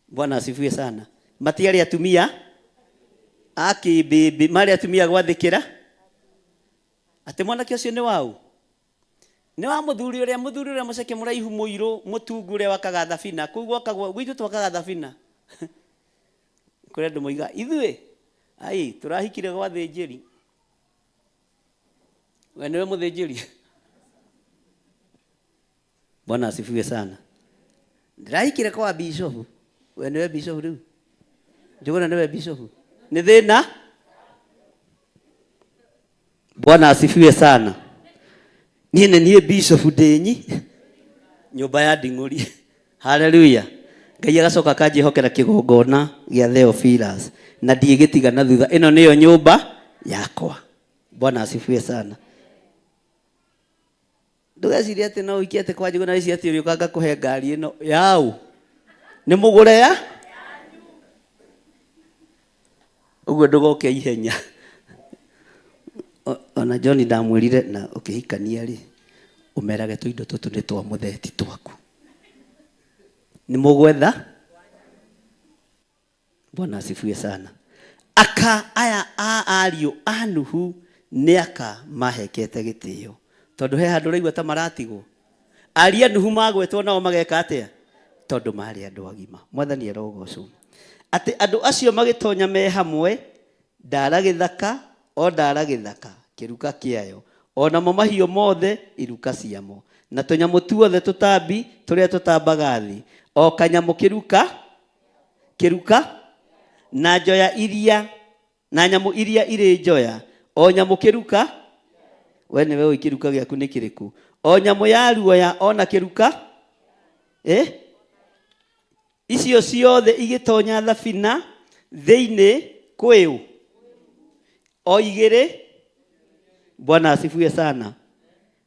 Bwana asifiwe sana. Matiarĩ atumia a kĩmbĩmbĩ, marĩ atumia a gwathĩkĩra. Atĩ mwanake ũcio nĩ waũ? Nĩ wa mũthuri ũrĩa, mũthuri ũrĩa mũceke mũraihu mũirũ mũtungu ũrĩa wakaga thabina. Kũu gwakagwo, gwitũ twakaga thabina. Kũrĩ andũ moigaga, ithuĩ, ai, tũrahikire gwa thĩnjĩri. We nĩwe mũthĩnjĩri? Bwana asifiwe sana. Ndĩrahikire kwa bishofu. We nĩwe bishofu rĩu? Njũgũna nĩwe bishofu? Nĩ thĩna? Bwana asifiwe sana. Niĩ nĩ niĩ bishofu ndĩ nyi. Nyũmba ya nding'ũri. Haleluya. Ngai agacoka akanjĩhokera kĩgongona gĩa Theophilus na ndiĩgĩtiga na thutha. Ĩno nĩyo nyũmba yakwa. Bwana asifiwe sana. Ndũgecirie atĩ no ũikie atĩ kwa Njuguna wĩcirie atĩ ũrĩũka ngakũhe ngari ĩno yaũ. Nĩ mũgũre ya ũguo ndũgoke ihenya. Ona John ndamwĩrire na ũkĩhikania rĩ ũmerage tũindo tũtũ nĩ twa mũthee ti twaku. Nĩ mũgwetha. Bwana asifiwe sana. Aka aya a ariũ a Nuhu nĩ aka mahekete gĩtĩo. Tondũ he handũ ũraigua ta maratigwo. Ariũ a Nuhu magwetwo nao mageka atĩa? Tondũ marĩ andũ agima. Mwathani arogocwo. Atĩ andũ acio magĩtonya me hamwe, ndara gĩthaka o ndara gĩthaka, kĩruka kĩayo, o namo mahiũ mothe iruka ciamo, na tũnyamũ tuothe tũtambi tũrĩa tũtambaga thĩ, o kanyamũ kĩruka kĩruka, na njoya iria, na nyamũ iria irĩ njoya, o nyamũ kĩruka, we nĩwe ũĩ kĩruka gĩaku nĩ kĩrĩkũ, o nyamũ ya ruoya o na kĩruka, eh? Icio ciothe igĩtonya thabina thĩinĩ kwĩũ o igĩrĩ. Bwana asifiwe sana.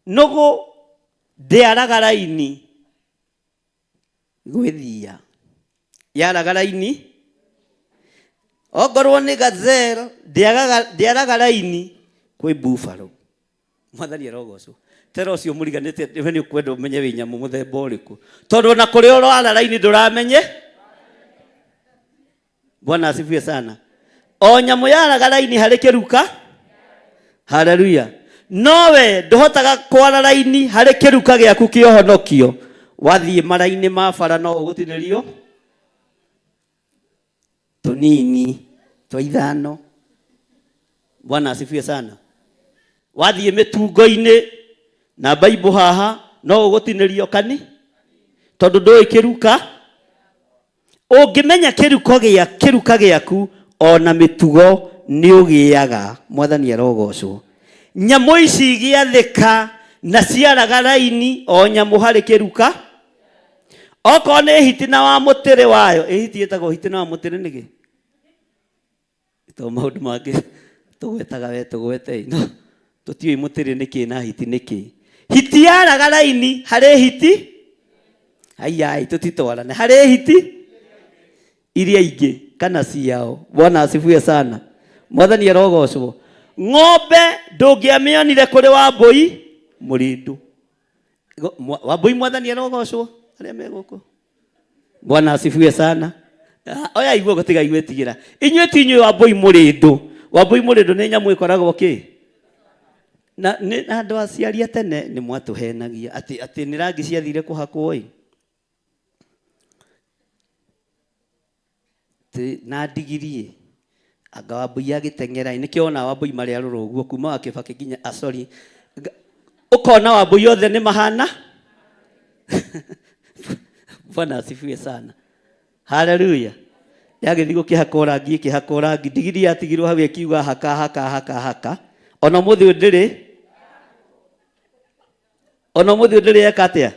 Nũgũ ndĩaraga raini gwĩthia yaraga raini ongorwo nĩ gazelle ndĩaraga raini kwĩ buffalo. Mwathani arogocwo. Tera ũcio mũriganĩte we nĩ ũkwenda ũmenye wĩ nyamũ mũthemba ũrĩkũ, tondũ ona kũrĩa ũrara raini ndũramenye. Bwana asifiwe sana. O nyamũ yaraga raini harĩ kĩruka. Haleluya. Nowe ndũhotaga kwara raini harĩ kĩruka gĩaku kĩa ũhonokio. Wathiĩ mara-inĩ ma bara no ũgũtinĩrio tũnini twa ithano. Bwana asifiwe sana. Wathiĩ mĩtungo-inĩ na Bible haha no ũgũtinĩrio kani, tondũ ndũĩ kĩruka. Ũngĩmenya kĩruko gĩa kĩruka gĩaku ona mĩtugo nĩ ũgĩaga. Mwathani arogocwo. Nyamũ ici igĩathĩka na ciaraga raini o nyamũ harĩ kĩruka. Okorwo nĩ hiti na wa mũtĩrĩ wayo, ĩ hiti ĩtagwo hiti na wa mũtĩrĩ nĩkĩ? To maũndũ mangĩ tũgwetaga we tũgwete no tũtiũĩ mũtĩrĩ nĩkĩ na hiti nĩkĩ. Hiti yaraga raini harĩ hiti, aiai tũtitwarane harĩ hiti iria ingĩ kana ciao. Bwana asifiwe sana. Mwathani arogocwo. Ng'ombe ndũngĩamĩonire kũrĩ Wambũi mũrĩndũ. Wambũi mwathani arogocwo arĩa me gũkũ. Bwana asifiwe sana. Oya iguo tiga igwĩtigĩra. Inyuĩ ti inyuĩ Wambũi mũrĩndũ. Wambũi mũrĩndũ nĩ nyamũ ĩkoragwo kĩ? Na nĩ andũ aciari a tene nĩ mwatũhenagia atĩ atĩ nĩ rangi ciathire kũhakwo ĩ. Na ndigiri ĩ. Anga Wambũi agĩteng'era ĩ. Nĩkĩo wona Wambũi marĩ arũrũ ũguo kuma wa Kĩbakĩ nginya ah sorry. Ũkona Wambũi othe nĩ mahana. Bwana asifiwe sana. Haleluya. Yagĩthiĩ gũkĩhakwo rangi ĩkĩhakwo rangi ndigiri yatigirwo hau ĩkiuga haka haka haka haka. Ona ũmũthĩ ũyũ ndĩrĩ. Ona ũmũthĩ ũyũ ndĩrĩ yeka atĩa?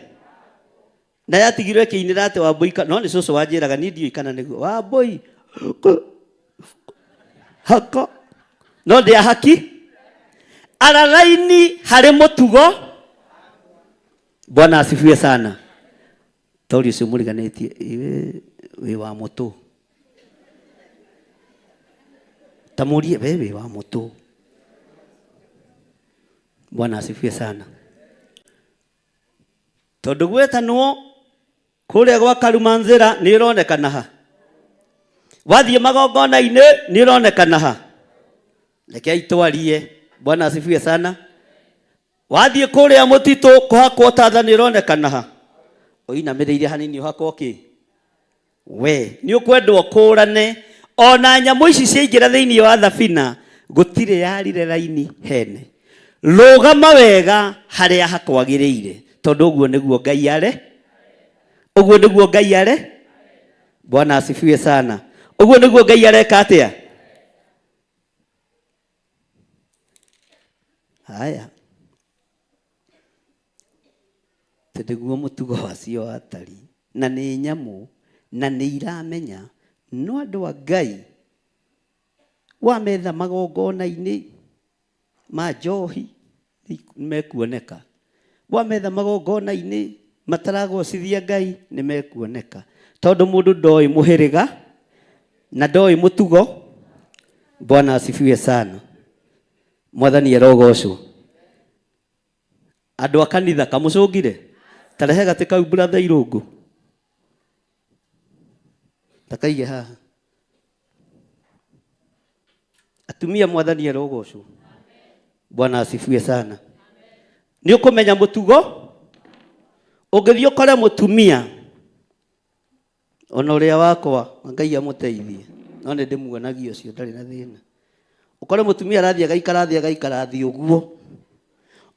Na yatigirwo ĩkĩinĩra atĩ Wambũi no nĩ cũcũ wanjĩraga niĩ ndiũĩ kana nĩguo Wambũi haka no ndĩ ahaki araraini harĩ mũtugo. Bwana asifiwe sana. Tori ũcio mũriganĩtie iwe wĩ wa mũtũ ta mũrie we wĩ wa mũtũ. Bwana asifiwe sana. Tondũ gwetanwo kũrĩa gwa Karumanzĩra nĩ ĩronekana ha, wathiĩ magongona-inĩ nĩ ĩronekana ha. Rekei twarie. Bwana asifiwe sana. Wathiĩ kũrĩa mũtitũ kũhakwo tatha nĩ ĩronekana ha, ũinamĩrĩire hanini ũhakwo kĩ? We nĩ ũkwendwo ũkũrane. Ona nyamũ ici ciaingĩra thĩinĩ wa thabina gũtirĩ yarire raini hene. Rũgama wega harĩa hakwagĩrĩire, tondũ ũguo nĩguo Ngai are, ũguo nĩguo Ngai are. Bwana asifiwe sana. Ũguo nĩguo Ngai areka atĩa? Haya. Atĩ nĩguo mũtugo wacio watariĩ. Na nĩ nyamũ, na nĩ iramenya. No andũ a Ngai, wametha magongona-inĩ ma njohi, nĩ mekuoneka. Wametha magongona-inĩ mataragocithia Ngai, nĩ mekuoneka. Tondũ mũndũ ndoĩ mũhĩrĩga, na ndoĩ mũtugo. Bwana asifiwe sana. Mwathani arogocwo. Andũ a kanitha kamũcũngire? Tarehe gatĩ kau brother Irũngũ. Takaige haha. Atumia mwathani arogocwo. Bwana asifiwe sana. Nĩ ũkũmenya mũtugo ũngĩthiĩ ũkore mũtumia ona ũrĩa wakwa Ngai amũteithie no nĩ ndĩmuonagia ũcio ndarĩ na thĩna. Ũkore mũtumia arathiĩ agaikara thĩ agaikara thĩ ũguo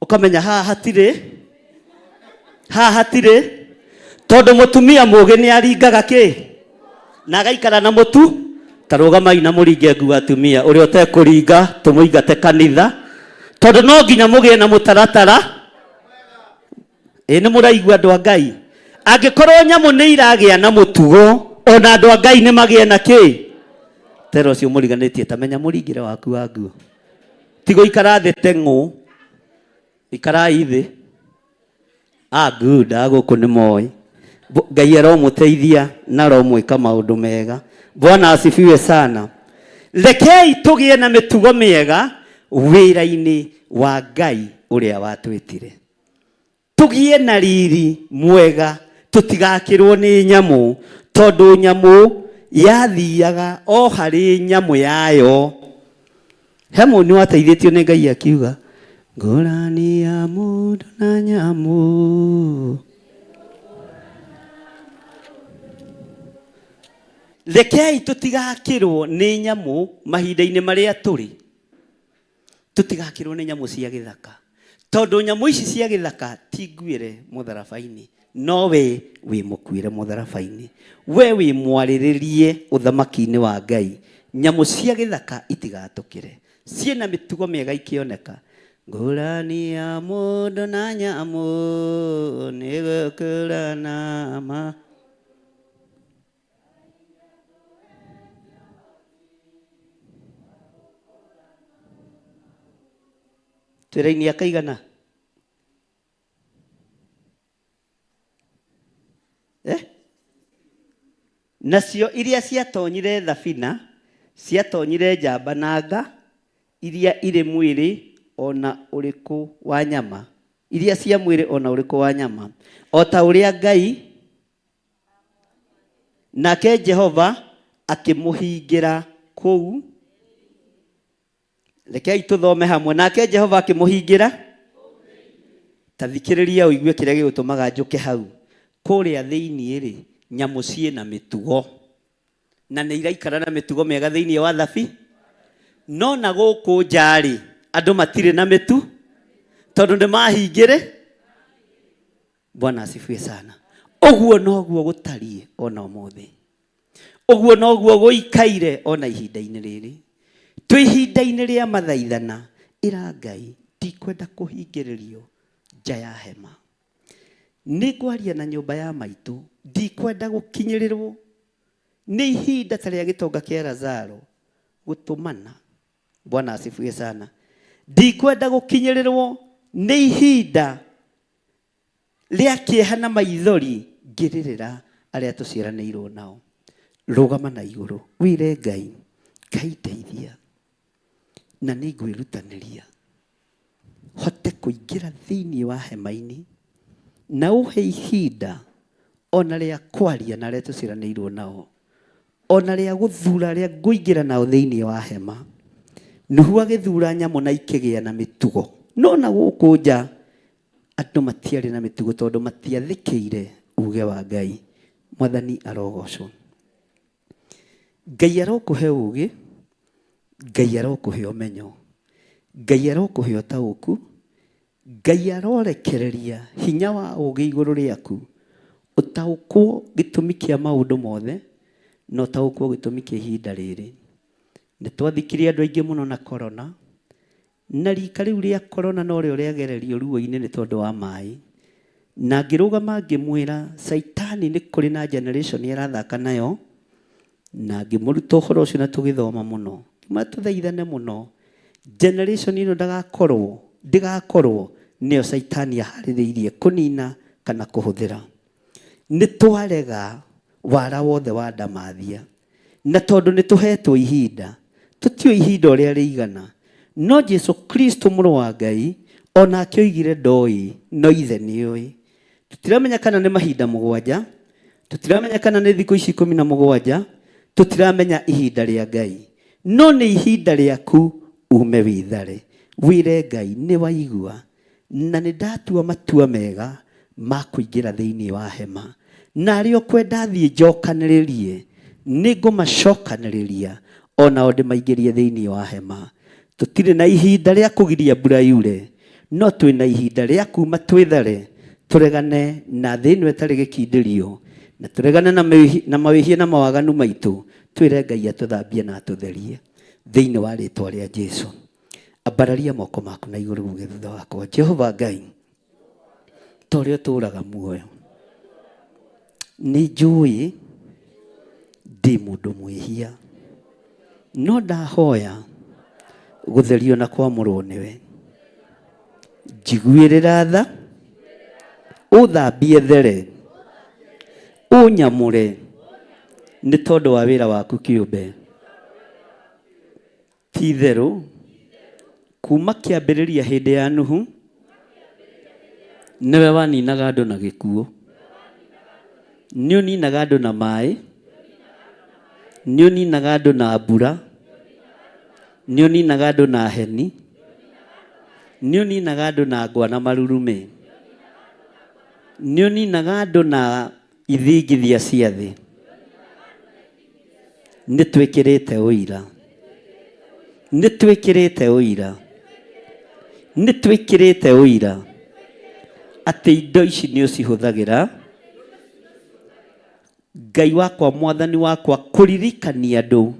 ũkamenya haha hatirĩ haha hatirĩ tondũ mũtumia mũgĩ nĩ aringaga kĩ na agaikara na mũtu ta rũgamai na mũringe nguo atumia ũrĩa ũtekũringa tũmũingate kanitha tondũ no nginya mũgĩe na mũtaratara. Ĩ nĩ mũraigua andũ a Ngai angĩkorwo nyamũ nĩ iragĩa na mũtugo ona andũ a Ngai nĩ magĩe na kĩ tera ũcio mũriganĩtie ta menya mũringĩre waku wa nguo ti gũikara thĩ teng'ũ ikarai thĩ. Ah, good, ah, gũkũ nĩ moĩ. Ngai aromũteithia na aromwĩka maũndũ mega. Bwana asifiwe sana. Rekei tũgĩe na mĩtugo mĩega wĩra-inĩ wa Ngai ũrĩa watwĩtire. Tũgĩe na riri mwega tũtigakĩrwo nĩ nyamũ tondũ nyamũ yathiaga o harĩ nyamũ yayo. He mũndũ wateithĩtio nĩ Ngai akiuga ngũrani ya mũndũ na nyamũ. Rekei tũtigakĩrwo nĩ nyamũ mahinda-inĩ marĩa tũrĩ. Tũtigakĩrwo nĩ nyamũ cia gĩthaka. Tondũ nyamũ ici cia gĩthaka ti nguĩre mũtharaba-inĩ. No we wĩ mũkuĩre mũtharaba-inĩ. We wĩ mwarĩrĩrie ũthamaki-inĩ wa Ngai. Nyamũ cia gĩthaka itigatũkĩre. Ciĩna mĩtugo mĩega ikĩoneka. Ngũrani ya mũndũ na nyamũ nĩ gũkũrana ma. Twĩraini akaigana? Eh? Nacio iria ciatonyire thabina ciatonyire njamba na nga iria irĩ mwĩrĩ ona ũrĩkũ wa nyama iria cia mwĩrĩ ona ũrĩkũ wa nyama o ta ũrĩa Ngai nake Jehova akĩmũhingĩra kũu. Rekei tũthome hamwe. Nake Jehova akĩmũhingĩra. Ta thikĩrĩria ũigue kĩrĩa gĩgũtũmaga njũke hau. Kũrĩa thĩinĩ rĩ, nyamũ ciĩna mĩtugo. Na nĩ iraikara na mĩtugo mĩega thĩinĩ wa thabi. No na gũkũ nja rĩ, andũ matirĩ na mĩtu tondũ nĩ mahingĩrĩ. Bwana asifiwe sana. Ũguo noguo gũtariĩ ona ũmũthĩ. Ũguo noguo gũikaire ona ihinda-inĩ rĩrĩ. Twĩ ihinda-inĩ rĩa mathaithana, ĩra Ngai ndikwenda kũhingĩrĩrio nja ya hema. Nĩ ngwaria na nyũmba ya maitũ, ndikwenda gũkinyĩrĩrwo nĩ ihinda ta rĩa gĩtonga kĩa Lazaro gũtũmana. Bwana asifiwe sana. Ndikwenda gũkinyĩrĩrwo nĩ ihinda rĩa kĩeha na maithori ngĩrĩrĩra arĩa tũciaranĩirwo nao. Rũgama na igũrũ wĩre Ngai, Ngai ndeithia na nĩ ngwĩrutanĩria hote kũingĩra thĩinĩ wa hema-inĩ na ũhe ihinda ona rĩa kwaria na arĩa tũciaranĩirwo nao ona rĩa gũthura arĩa ngũingĩra nao thĩinĩ wa hema. Nuhu agĩthura nyamũ na ikĩgĩa na mĩtugo. No na gũkũ nja andũ matiarĩ na mĩtugo tondũ matiathĩkĩire uge wa Ngai. Mwathani arogocwo. Ngai arokũhe ũgĩ, Ngai arokũhe ũmenyo, Ngai arokũhe ũtaũku, Ngai arorekereria hinya wa ũgĩ igũrũ rĩaku, ũtaũkwo gĩtũmi kĩa maũndũ mothe, na ũtaũkwo gĩtũmi kĩa ihinda rĩrĩ. Nĩ twathikire andũ aingĩ mũno na corona, na rika rĩu rĩa corona norĩo rĩagererio ruo-inĩ nĩ tondũ wa maĩ. Na ngĩrũgama ngĩmwĩra Caitani nĩ kũrĩ na generation arathaka nayo, na ngĩmũruta ũhoro ũcio na tũgĩthoma mũno. Ngĩmwĩra tũthaithane mũno, generation ĩno ndagakorwo, ndĩgakorwo nĩyo Caitani aharĩrĩirie kũnina kana kũhũthĩra. Nĩ twarega wara wothe wa ndamathia, na tondũ nĩ tũhetwo ihinda, tũtiũĩ ihinda ũrĩa rĩigana, no Jesu Kristo mũrũ wa Ngai onake oigire ndoĩ, no ithe nĩoĩ. Tũtiramenya kana nĩ mahinda mũgwanja, tũtiramenya kana nĩ thikũ ici 17, tũtiramenya ihinda rĩa Ngai, no nĩ ihinda rĩaku ume wĩthare, wĩre Ngai nĩ waigua na nĩ ndatua matua mega ma kũingĩra thĩinĩ wa hema, na arĩa ũkwenda thiĩ njokanĩrĩrie nĩ ngũmacokanĩrĩria onao ndĩmaingĩrie thĩinĩ wa hema. Tũtirĩ na ihinda rĩa kũgiria mbura yure, no twĩna ihinda rĩa kuma twĩthare, tũregane na thĩ ĩno ĩtarĩ gĩkindĩrio, na tũregane na mawĩhia na mawaganu maitũ, twĩre Ngai atũthambie na atũtherie thĩinĩ wa rĩtwa rĩa Jesu. Ambararia moko maku na igũrũ uge thutha wakwa, Jehova Ngai, ta ũrĩa ũtũũraga muoyo, nĩ njũĩ ndĩ mũndũ mwĩhia, no ndahoya gũtherio na kwamũrwo nĩwe. Njiguĩrĩra tha, ũthambie there, ũnyamũre nĩ tondũ wa wĩra waku kĩũmbe. Ti itherũ, kuma kĩambĩrĩria hĩndĩ ya Nuhu, nĩwe waninaga andũ na gĩkuũ. Nĩ ũninaga andũ na maĩ, nĩ ũninaga andũ na mbura, nĩ ũninaga andũ na heni, nĩ ũninaga andũ na ngwa na marurumĩ, nĩ ũninaga andũ na ithingithia cia thĩ. Nĩ twĩkĩrĩte ũira, nĩ twĩkĩrĩte ũira, nĩ twĩkĩrĩte ũira atĩ indo ici nĩ ũcihũthagĩra. Ngai wakwa, mwathani wakwa, kũririkania andũ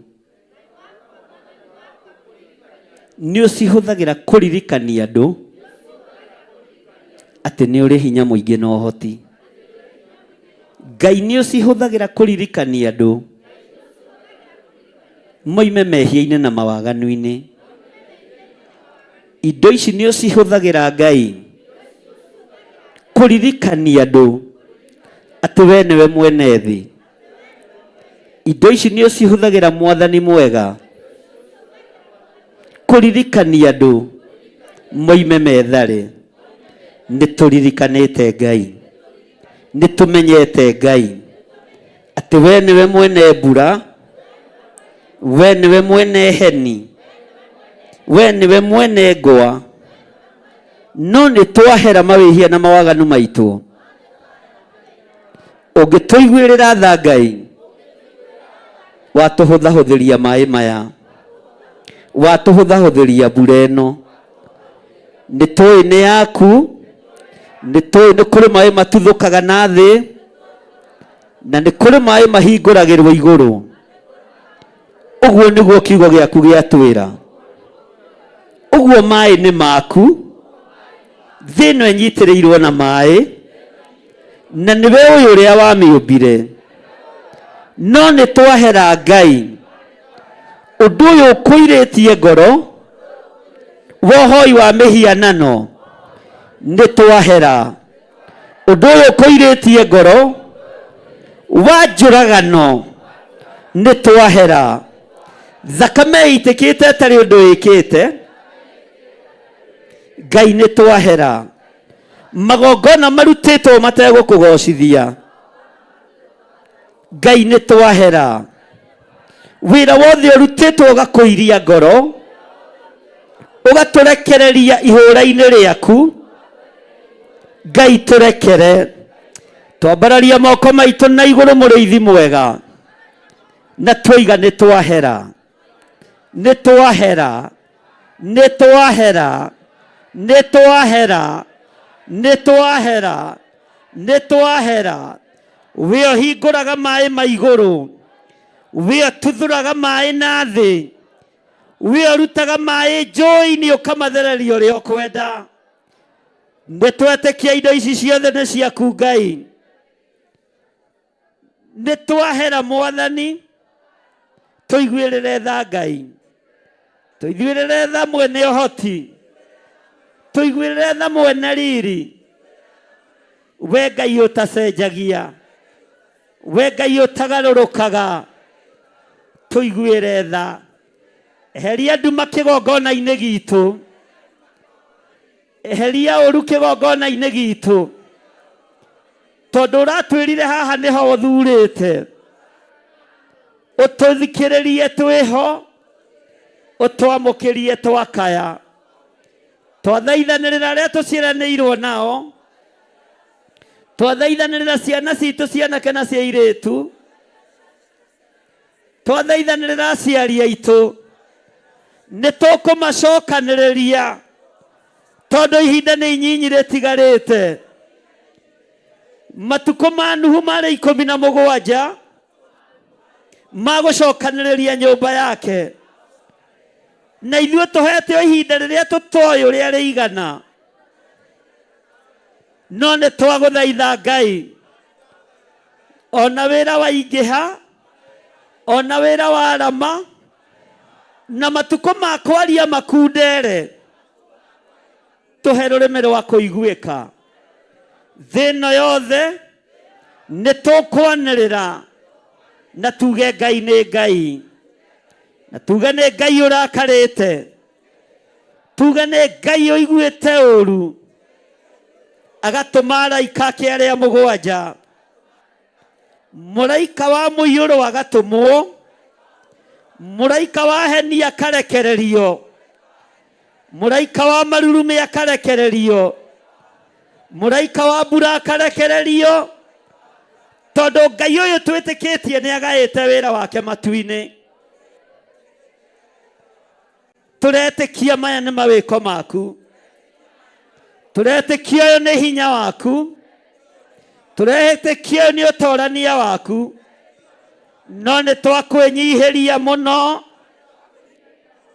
nĩ ũcihũthagĩra kũririkania andũ atĩ nĩ ũrĩ hinya mũingĩ na ũhoti. Ngai nĩ ũcihũthagĩra kũririkania andũ moime mehia-inĩ na mawaganu-inĩ. Indo ici nĩ ũcihũthagĩra Ngai kũririkania andũ atĩ we nĩwe mwene thĩ. Indo ici nĩ ũcihũthagĩra mwathani mwega kũririkania andũ moime methare. Nĩ tũririkanĩte Ngai, nĩ tũmenyete Ngai atĩ we nĩwe mwene mbura, we nĩwe mwene heni, we nĩwe mwene ngwa, no nĩ twahera mawĩhia na mawaganu maitũ. Ũngĩtũiguĩrĩra tha Ngai, watũhũthahũthĩria maĩ maya, watũhũthahũthĩria mbura ĩno, nĩ tũĩ nĩ yaku, nĩ tũĩ nĩ kũrĩ maĩ matuthũkaga na thĩ, na nĩ kũrĩ maĩ mahingũragĩrwo igũrũ. Ũguo nĩguo kiugo gĩaku gĩatwĩra. Ũguo maĩ nĩ maku, thĩ ĩno ĩnyitĩrĩirwo na maĩ, na nĩwe ũyũ ũrĩa wamĩũmbire. No nĩ twahera Ngai ũndũ ũyũ ũkũirĩtie ngoro wa ũhoi wa mĩhianano, nĩ twahera ũndũ ũyũ ũkũirĩtie ngoro wa njũragano, nĩ twahera thakame ĩitĩkĩte ĩtarĩ ũndũ ĩkĩte, Ngai nĩ twahera magongona marutĩtwo mategũkũgocithia, Ngai nĩ twahera wĩra wothe ũrutĩtwo ũgakũiria ngoro, ũgatũrekereria ihũra-inĩ rĩaku, Ngai tũrekere. Twambararia moko maitũ na igũrũ mũrĩithi mwega, na twoiga nĩ twahera, nĩ twahera, nĩ twahera, nĩ twahera, nĩ twahera, nĩ twahera. We ũhingũraga maĩ ma igũrũ, we ũtuthũraga maĩ na thĩ, we ũrutaga maĩ njũĩ-inĩ ũkamathereria ũrĩa ũkwenda. Nĩ twetĩkia indo ici ciothe nĩ ciaku Ngai. Nĩ twahera Mwathani, tũiguĩrĩre tha Ngai. Tũiguĩrĩre tha mwene ũhoti. Tũiguĩrĩre tha mwene riri. We Ngai ũtacenjagia. We Ngai ũtagarũrũkaga. Tũiguĩre tha. Eheria nduma kĩgongona-inĩ gitũ. Eheria ũru kĩgongona-inĩ gitũ. Tondũ ũratwĩrire haha nĩho ũthurĩte. Ũtũthikĩrĩrie twĩho, ũtwamũkĩrie twakaya. Twathaithanĩrĩra arĩa tũciaranĩirwo nao, twathaithanĩrĩra ciana citũ cia anake na cia airĩtu, twathaithanĩrĩra aciari aitũ, nĩ tũkũmacokanĩrĩria tondũ ihinda nĩ inyinyi rĩtigarĩte. Matukũ ma Nuhu marĩ 17 ma gũcokanĩrĩria nyũmba yake, na ithuĩ tũhete o ihinda rĩrĩa tũtoĩ ũrĩa rĩigana. No nĩ twagũthaitha Ngai, ona wĩra waingĩha, ona wĩra warama, na matukũ ma kwaria makundere, tũhe rũrĩmĩ rwa kũiguĩka. Thĩ ĩno yothe nĩ tũkwanĩrĩra na tuge Ngai nĩ Ngai, na tuge nĩ Ngai ũrakarĩte, tuge nĩ Ngai ũiguĩte ũru agatũma araika ake arĩa mũgwanja. Mũraika wa mũiyũro agatũmwo, mũraika wa heni akarekererio, mũraika wa marurumĩ akarekererio, mũraika wa mbura akarekererio, tondũ Ngai ũyũ twĩtĩkĩtie nĩ agaĩte wĩra wake matu-inĩ. Tũretĩkia maya nĩ mawĩko maku, tũretĩkia ũyũ nĩ hinya waku, tũretĩkia ũyũ nĩ ũtorania waku, no nĩ twakwĩnyihĩria mũno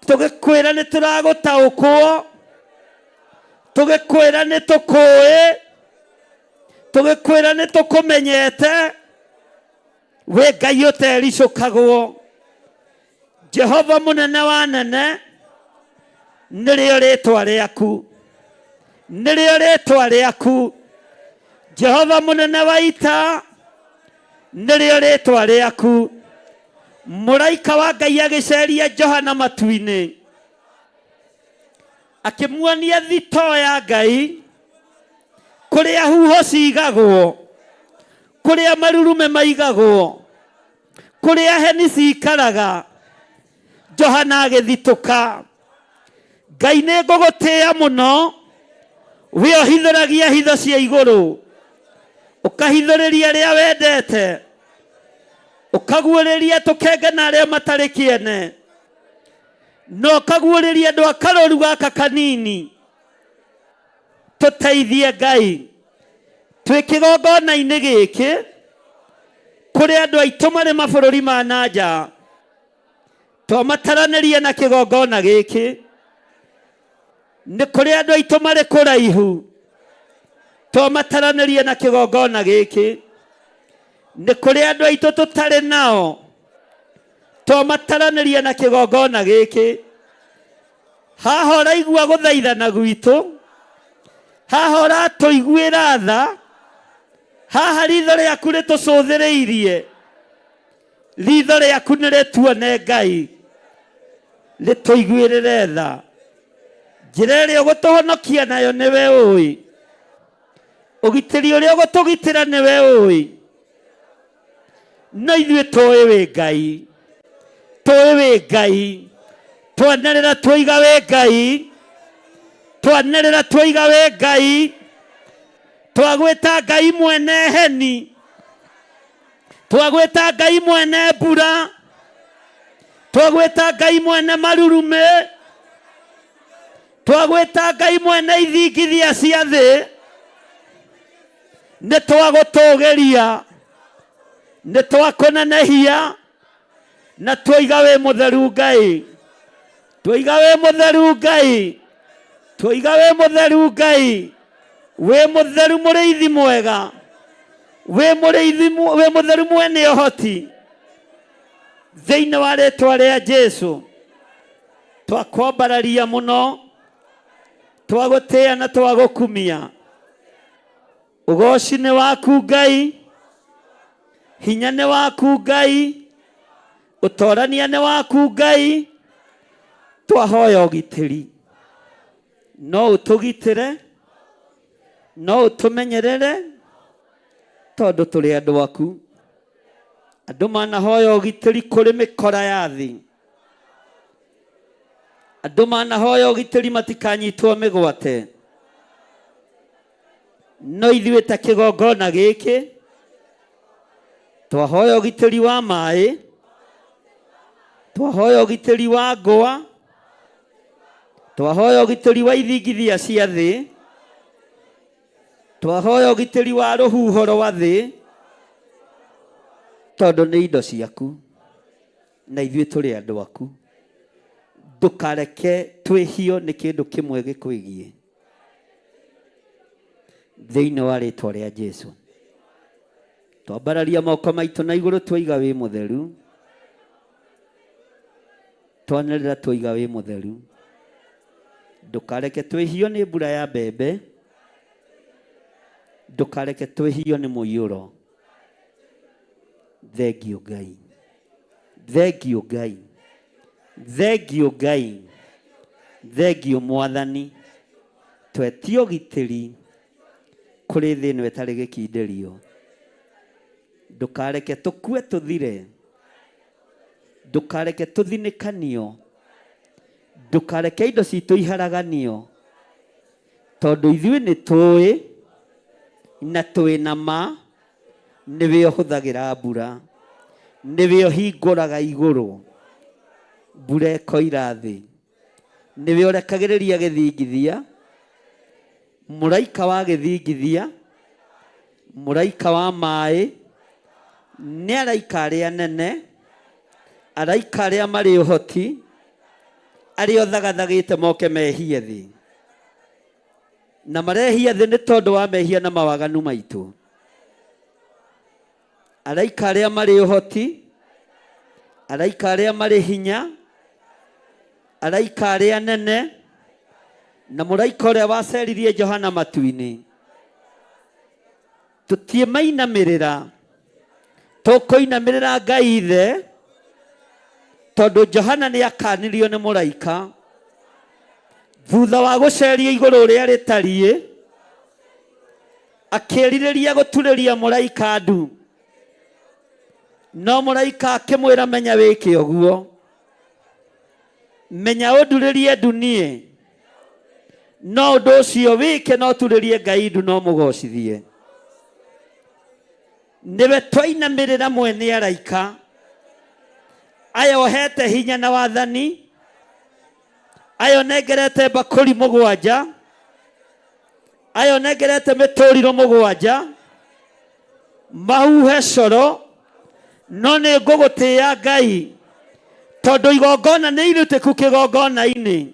tũgĩkwĩra nĩ tũragũtaũkwo, tũgĩkwĩra nĩ tũkũĩ, tũgĩkwĩra nĩ tũkũmenyete, wĩ Ngai ũtericũkagwo. Jehova mũnene wa nene, nĩrĩo rĩtwa rĩaku, nĩrĩo rĩtwa rĩaku. Jehova mũnene wa ita, nĩrĩo rĩtwa rĩaku. Mũraika wa Ngai agĩceria Johana matu-inĩ, akĩmuonia thitoo ya Ngai, kũrĩa huho cigagwo, kũrĩa marurume maigagwo, kũrĩa heni cikaraga. Johana agĩthitũka, Ngai nĩ ngũgũtĩĩa mũno, we ũhithũragia hitho cia igũrũ, ũkahithũrĩria arĩa wendete, ũkaguũrĩria tũkenge na arĩa matarĩ kĩene, na ũkaguũrĩria andũ a karũru gaka kanini. Tũteithie Ngai, twĩ kĩgongona-inĩ gĩkĩ, kũrĩ andũ aitũ marĩ mabũrũri ma na nja, twamataranĩria na kĩgongona gĩkĩ. Nĩ kũrĩ andũ aitũ marĩ kũraihu, twamataranĩria na kĩgongona gĩkĩ. Nĩ kũrĩ andũ aitũ tũtarĩ nao, twamataranĩria na kĩgongona gĩkĩ. Haha ũraigua gũthaithana gwitũ, haha ũratũiguĩra tha, haha ritho rĩaku rĩtũcũthĩrĩirie, ritho rĩaku nĩ rĩtuone Ngai, rĩtũiguĩrĩre tha. Njĩra ĩrĩa ũgũtũhonokia nayo nĩwe ũĩ, ũgitĩri ũrĩa ũgũtũgitĩra nĩwe ũĩ, no ithuĩ tũĩ wĩ Ngai, tũĩ wĩ Ngai, twanĩrĩra twoiga wĩ Ngai, twanĩrĩra twoiga wĩ Ngai, twagwĩta Ngai mwene heni, twagwĩta Ngai mwene mbura, twagwĩta Ngai mwene marurumĩ, twagwĩta Ngai mwene ithingithia cia thĩ, nĩ twagũtũgĩria, nĩ twakũnenehia, na twoiga wĩ mũtheru Ngai, twoiga wĩ mũtheru Ngai, twoiga wĩ mũtheru Ngai. Wĩ mũtheru mũrĩithi mwega, wĩ mũrĩithi wĩ mũtheru mwene ũhoti. Thĩinĩ wa rĩtwa rĩa Jesu twakwambararia mũno, twagũtĩĩa na twagũkumia. Ũgoci nĩ waku Ngai, hinya nĩ waku Ngai, ũtorania nĩ waku Ngai. Twahoya ũgitĩri, no ũtũgitĩre, no ũtũmenyerere, tondũ tũrĩ andũ aku. Andũ manahoya ũgitĩri kũrĩ mĩkora ya thĩ, andũ manahoya ũgitĩri matikanyitwo mĩgwate, no ithuĩ ta kĩgongona gĩkĩ twahoya ũgitĩri wa maĩ, twahoya ũgitĩri wa ngũa, twahoya ũgitĩri wa ithingithia cia thĩ, twahoya ũgitĩri wa rũhuho rwa thĩ, tondũ nĩ indo ciaku na ithuĩ tũrĩ andũ aku. Ndũkareke twĩhio nĩ kĩndũ kĩmwe gĩkwĩgiĩ, thĩinĩ wa rĩtwa rĩa Jesu. Twambararia moko maitũ na igũrũ, twoiga wĩ mũtheru, twanĩrĩra twoiga wĩ mũtheru. Ndũkareke twĩhio nĩ mbura ya mbembe, ndũkareke twĩhio nĩ mũiyũro. Thengiũ Ngai, thengiũ Ngai, thengiũ Ngai, thengiũ Mwathani. Twetie ũgitĩri kũrĩ thĩ ĩno ĩtarĩ gĩkindĩrio. Ndũkareke tũkue tũthire, ndũkareke tũthinĩkanio, ndũkareke indo citũ iharaganio, tondũ ithuĩ nĩ tũĩ na twĩ na ma nĩwe ũhũthagĩra mbura, nĩwe ũhingũraga igũrũ mbura ĩkoira thĩ, nĩwe ũrekagĩrĩria gĩthingithia, mũraika wa gĩthingithia, mũraika wa maĩ, nĩ araika arĩa anene, araika arĩa marĩ ũhoti, arĩa ũthagathagĩte moke mehie thĩ, na marehia thĩ nĩ tondũ wa mehia na mawaganu maitũ. Araika arĩa marĩ ũhoti, araika arĩa marĩ hinya, araika arĩa anene, na mũraika ũrĩa waceririe Johana matu-inĩ, tũtiĩmainamĩrĩra, tũkũinamĩrĩra Ngai Ithe, tondũ Johana nĩ akanirio nĩ mũraika thutha wa gũceria igũrũ ũrĩa rĩtariĩ, akĩrirĩria gũturĩria mũraika ndu, no mũraika akĩmwĩra, menya wĩke ũguo, menya ũndurĩrie ndu niĩ, no ũndũ ũcio wĩke no turĩrie Ngai ndu no mũgocithie. Nĩwe twainamĩrĩra mwene araika aya ũhete hinya na wathani, aya ũnengerete mbakũri mũgwanja, aya ũnengerete mĩtũrirũ mũgwanja, mahuhe coro, no nĩ ngũgũtĩĩa Ngai, tondũ igongona nĩ irutĩku kĩgongona-inĩ.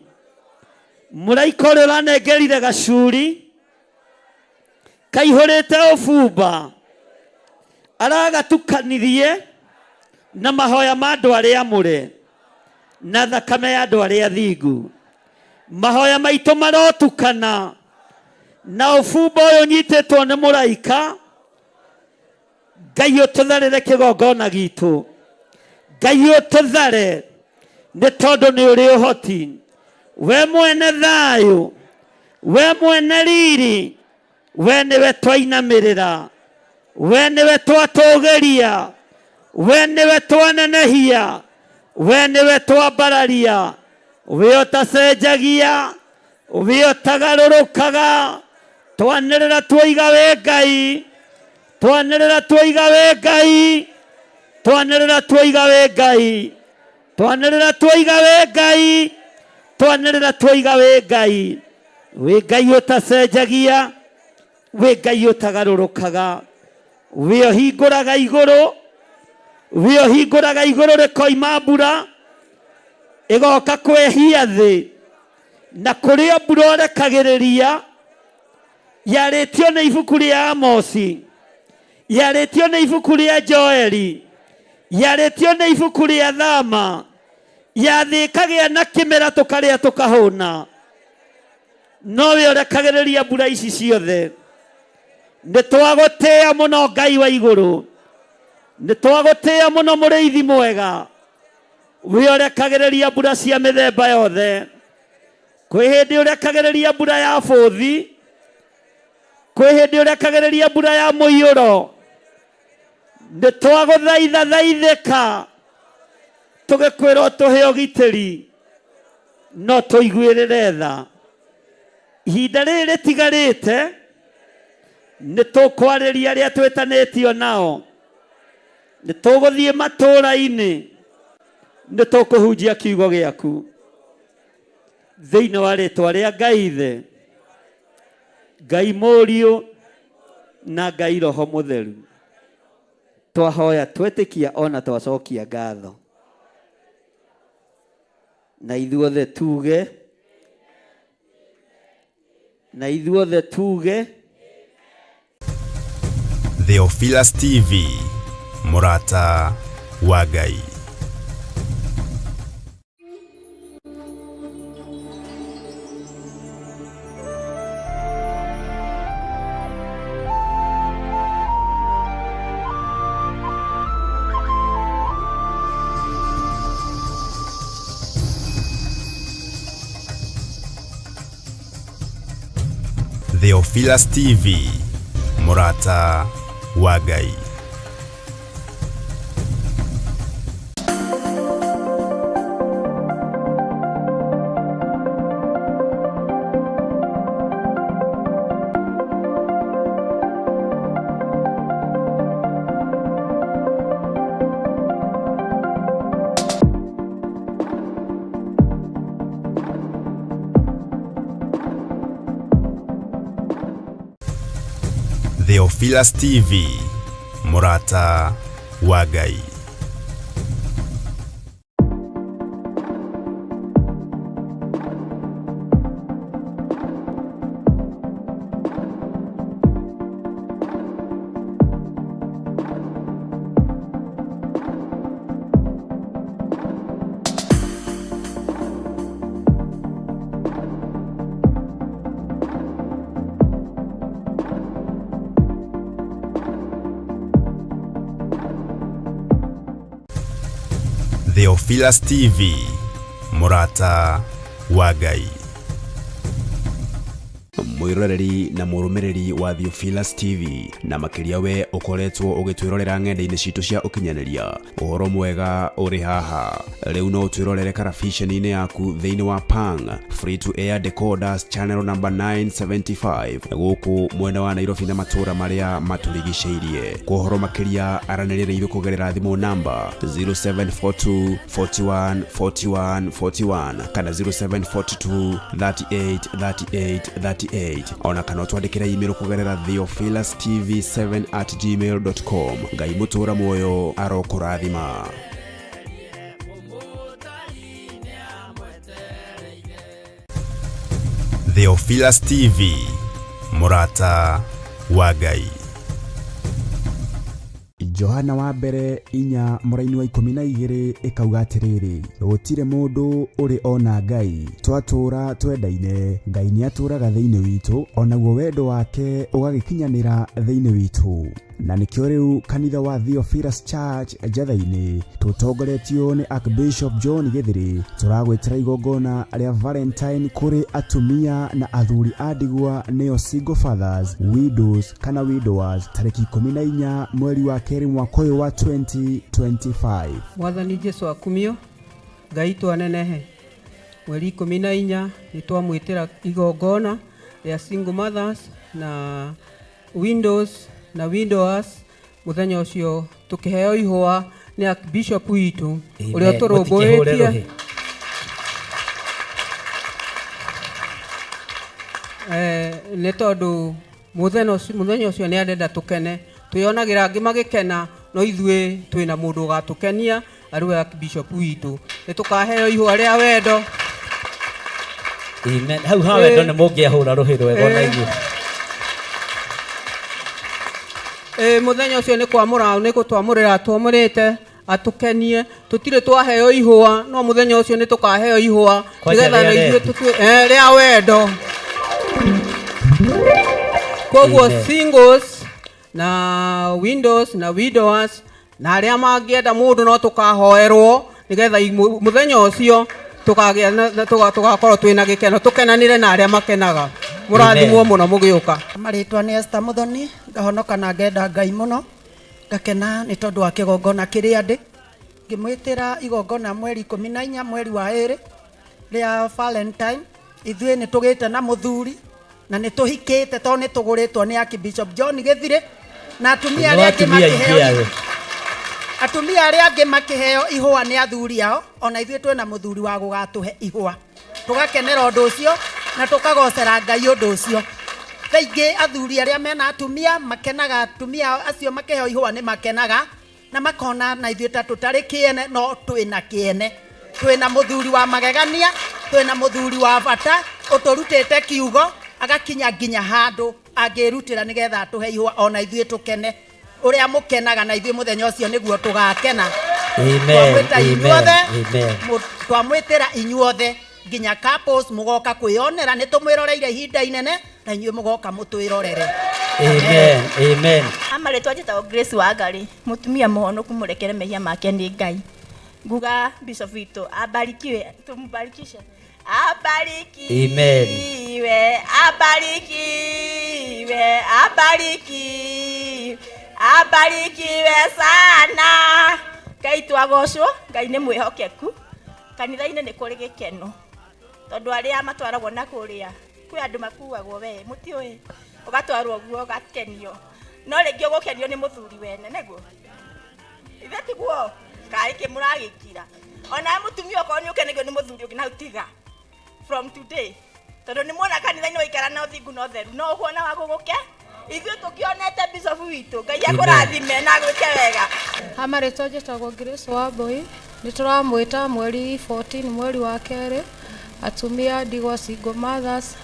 Mũraika ũrĩa ũranengerire gacuri kaihũrĩte ũbumba aragatukanirie na mahoya ma andũ arĩa amũre na thakame ya andũ arĩa athingu. Mahoya maitũ marotukana na ũbumba ũyũ ũnyitĩtwo nĩ mũraika. Ngai ũtũtharĩre kĩgongona gitũ, Ngai ũtũthare, nĩ tondũ nĩ ũrĩ ũhoti. We mwene thayũ, we mwene riri, we nĩwe twainamĩrĩra, we nĩwe twatũgĩria, we nĩwe twanenehia, we nĩwe twambararia, we ũtacenjagia, we ũtagarũrũkaga. Twanĩrĩra tuoiga wĩ Ngai, twanĩrĩra tuoiga wĩ Ngai, twanĩrĩra tuoiga wĩ Ngai, twanĩrĩra tuoiga wĩ Ngai, twanĩrĩra tuoiga wĩ Ngai. Wĩ Ngai ũtacenjagia, wĩ Ngai ũtagarũrũkaga, wĩ ũhingũraga igũrũ, wĩ ũhingũraga igũrũ rĩkoima mbura ĩgoka kwehia thĩ, na kũrĩa mbura ũrekagĩrĩria. Yarĩtio nĩ ibuku rĩa Amosi, yarĩtio nĩ ibuku rĩa Joeli, yarĩtio nĩ ibuku rĩa Thama, ya thĩ ĩkagĩa na kĩmera tũkarĩa tũkahũna, nowe ũrekagĩrĩria mbura ici ciothe. Nĩ twagũtĩĩa mũno Ngai wa igũrũ, nĩ twagũtĩĩa mũno mũrĩithi mwega, we ũrekagĩrĩria mbura cia mĩthemba yothe. Kwĩ hĩndĩ ũrekagĩrĩria mbura ya bũthi, kwĩ hĩndĩ ũrekagĩrĩria mbura ya mũiyũro. Nĩ twagũthaitha thaithĩka, tũgĩkwĩra ũtũhe ũgitĩri, no tũiguĩrĩre tha. Ihinda rĩrĩ rĩtigarĩte nĩ tũkwarĩria arĩa twĩtanĩtio nao, nĩ tũgũthiĩ matũũra-inĩ, nĩ tũkũhunjia kiugo gĩaku thĩinĩ wa rĩtwa rĩa Ngai Ithe, Ngai Mũriũ na Ngai Roho Mũtheru. Twahoya twetĩkia ona twacokia ngatho, na ithuothe tuge, na ithuothe tuge. Theophilus TV, mũrata wa Ngai. Theophilus TV, mũrata wa Ngai. Theophilus TV, mũrata wa Ngai. Theophilus TV, mũrata wa Ngai. Mwĩroreri na mũrũmĩrĩri wa Theophilus TV, na makĩria we ũkoretwo ũgĩtwĩrorera ng'enda-inĩ citũ cia ũkinyanĩria, ũhoro mwega ũrĩ haha. Rĩu no ũtwĩrorere karabiceni-inĩ yaku thĩinĩ wa Pang Free to Air Decoders channel number 975 gũkũ mwena wa Nairobi na matũũra marĩa matũrigicĩirie. Kwa ũhoro makĩria aranĩria na ithuĩ kũgerera thimũ namba 0742 41 41 41 kana 0742 38 38 38, ona kana ũtwandĩkĩre email kũgerera theophilustv7@gmail.com. Ngai mũtũũra muoyo arokũrathima. Theophilus TV, mũrata wa Ngai. Johana wa mbere 4 mũraini wa 12 ĩkauga atĩrĩrĩ, gũtirĩ mũndũ ũrĩ ona Ngai, twatũũra twendaine, Ngai nĩatũũraga thĩinĩ witũ, onaguo wendo wake ũgagĩkinyanĩra thĩinĩ witũ. Na nĩkĩo rĩu kanitha wa Theophilus Church Njatha-inĩ tũtongoretio nĩ Archbishop John Gĩthĩrĩ tũragwĩtĩra igongona rĩa Valentine kũrĩ atumia na athuri a ndigwa, nĩo single fathers, widows kana widowers, tarĩki 14 mweri wa kerĩ mwaka ũyũ wa 2025. Mwathani Jesu akumio, Ngai twanenehe. Mweri 14 nĩ twamwĩtĩra igongona rĩa single mothers na windows na widowers. Mũthenya ũcio tũkĩheo ihũa nĩ Archbishop witũ ũrĩa Amen. Mũtikĩhũre ũtũrũmbũĩtie. Rũhĩ. Nĩ tondũ mũthenya ũcio nĩ arenda tũkene, twĩonagĩra angĩ magĩkena, no ithuĩ twĩna mũndũ ũgatũkenia arĩ we Archbishop witũ. Nĩ tũkaheo ihũa rĩa wendo. Amen. Hau ha wendo nĩ mũngĩahũra rũhĩ rwega ona inyuĩ. Ĩ, mũthenya ũcio nĩ kwamũra nĩ gũtwamũrĩra twamũrĩte atũkenie tũtirĩ twaheo ihũa no mũthenya ũcio nĩ tũkaheo ihũa Kwanja nĩgetha rĩa na ithuĩ wendo. rĩa wendo koguo Amen. singles na windows na widowers na arĩa mangĩenda mũndũ no tũkahoerwo nĩgetha mũthenya ũcio tũkagĩa tũgakorwo twĩna gĩkeno tũkenanĩre na arĩa makenaga mũrathimwo Amen. mũno mũgĩũka. Marĩtwa nĩ Esther Muthoni, ngahonoka na ngenda Ngai mũno, ngakena nĩ tondũ wa kĩgongona kĩrĩa ndĩ. Ngĩmwĩtĩra igongona mweri 14 mweri wa 2 rĩa Valentine. Ithuĩ nĩ tũgĩte na mũthuri na nĩ tũhikĩte tondũ nĩ tũgũrĩtwo nĩ Archbishop John Gĩthirĩ na atumia No arĩa angĩ atumia aingĩ makĩheo ayo. atumia arĩa angĩ makĩheo ihũa nĩ athuri ao, ona ithuĩ twĩna mũthuri wa gũgatũhe ihũa, tũgakenera ũndũ ũcio na tũkagocera Ngai ũndũ ũcio. Thaingĩ athuri arĩa mena atumia makenaga, atumia acio makĩheo ihũa nĩ makenaga na makona na ithuĩ ta tũtarĩ kĩene, no twĩna kĩene, twĩna mũthuri wa magegania, twĩna mũthuri wa bata ũtũrutĩte kiugo agakinya nginya handũ angĩrutĩra nĩgetha atũhe ihũa ona ithuĩ tũkene. Ũrĩa mũkenaga na ithuĩ mũthenya ũcio nĩguo tũgakena. Amen, Twamwĩta amen, inyuothe, amen. twamwĩtĩra inyuothe nginya couples mũgoka kwĩyonera, nĩ tũmwĩroreire ihinda inene na inyuĩ mũgoka mũtwĩrorere. Amen, amen. Amarĩtwa njĩtagwo Grace Wangari, mũtumia mũhonoku mũrekere mehia make nĩ Ngai. Nguga Bishop witũ abarikiwe, tumubarikishe. Abarikiwe, Amen. abarikiwe, abarikiwe, abarikiwe sana. Ngai twagocwo, Ngai nĩ mwĩhokeku. Kanitha-inĩ nĩ kũrĩ gĩkeno tondũ arĩa matwaragwo na kũrĩa kwĩ andũ makuagwo we mũtiũĩ, ũgatwarwo guo ũgakenio, no rĩngĩ ũgũkenio nĩ mũthuri wene nĩguo ithe tiguo kaĩ kĩ mũragĩkira ona mũtumia okorwo nĩ ũkenagio nĩ mũthuri ũngĩ na tiga from today tondũ nĩ muona kanitha-inĩ waikara na ũthingu na ũtheru no ũkuona wa gũgũke. Ithuĩ tũkĩonete bishop witũ, Ngai akũrathime na agwĩke wega. Amarĩtwa njĩtagwo Grace Wambui, nĩ tũramwĩta mweri 14 mweri wa kerĩ, atumia ndigwa single mothers,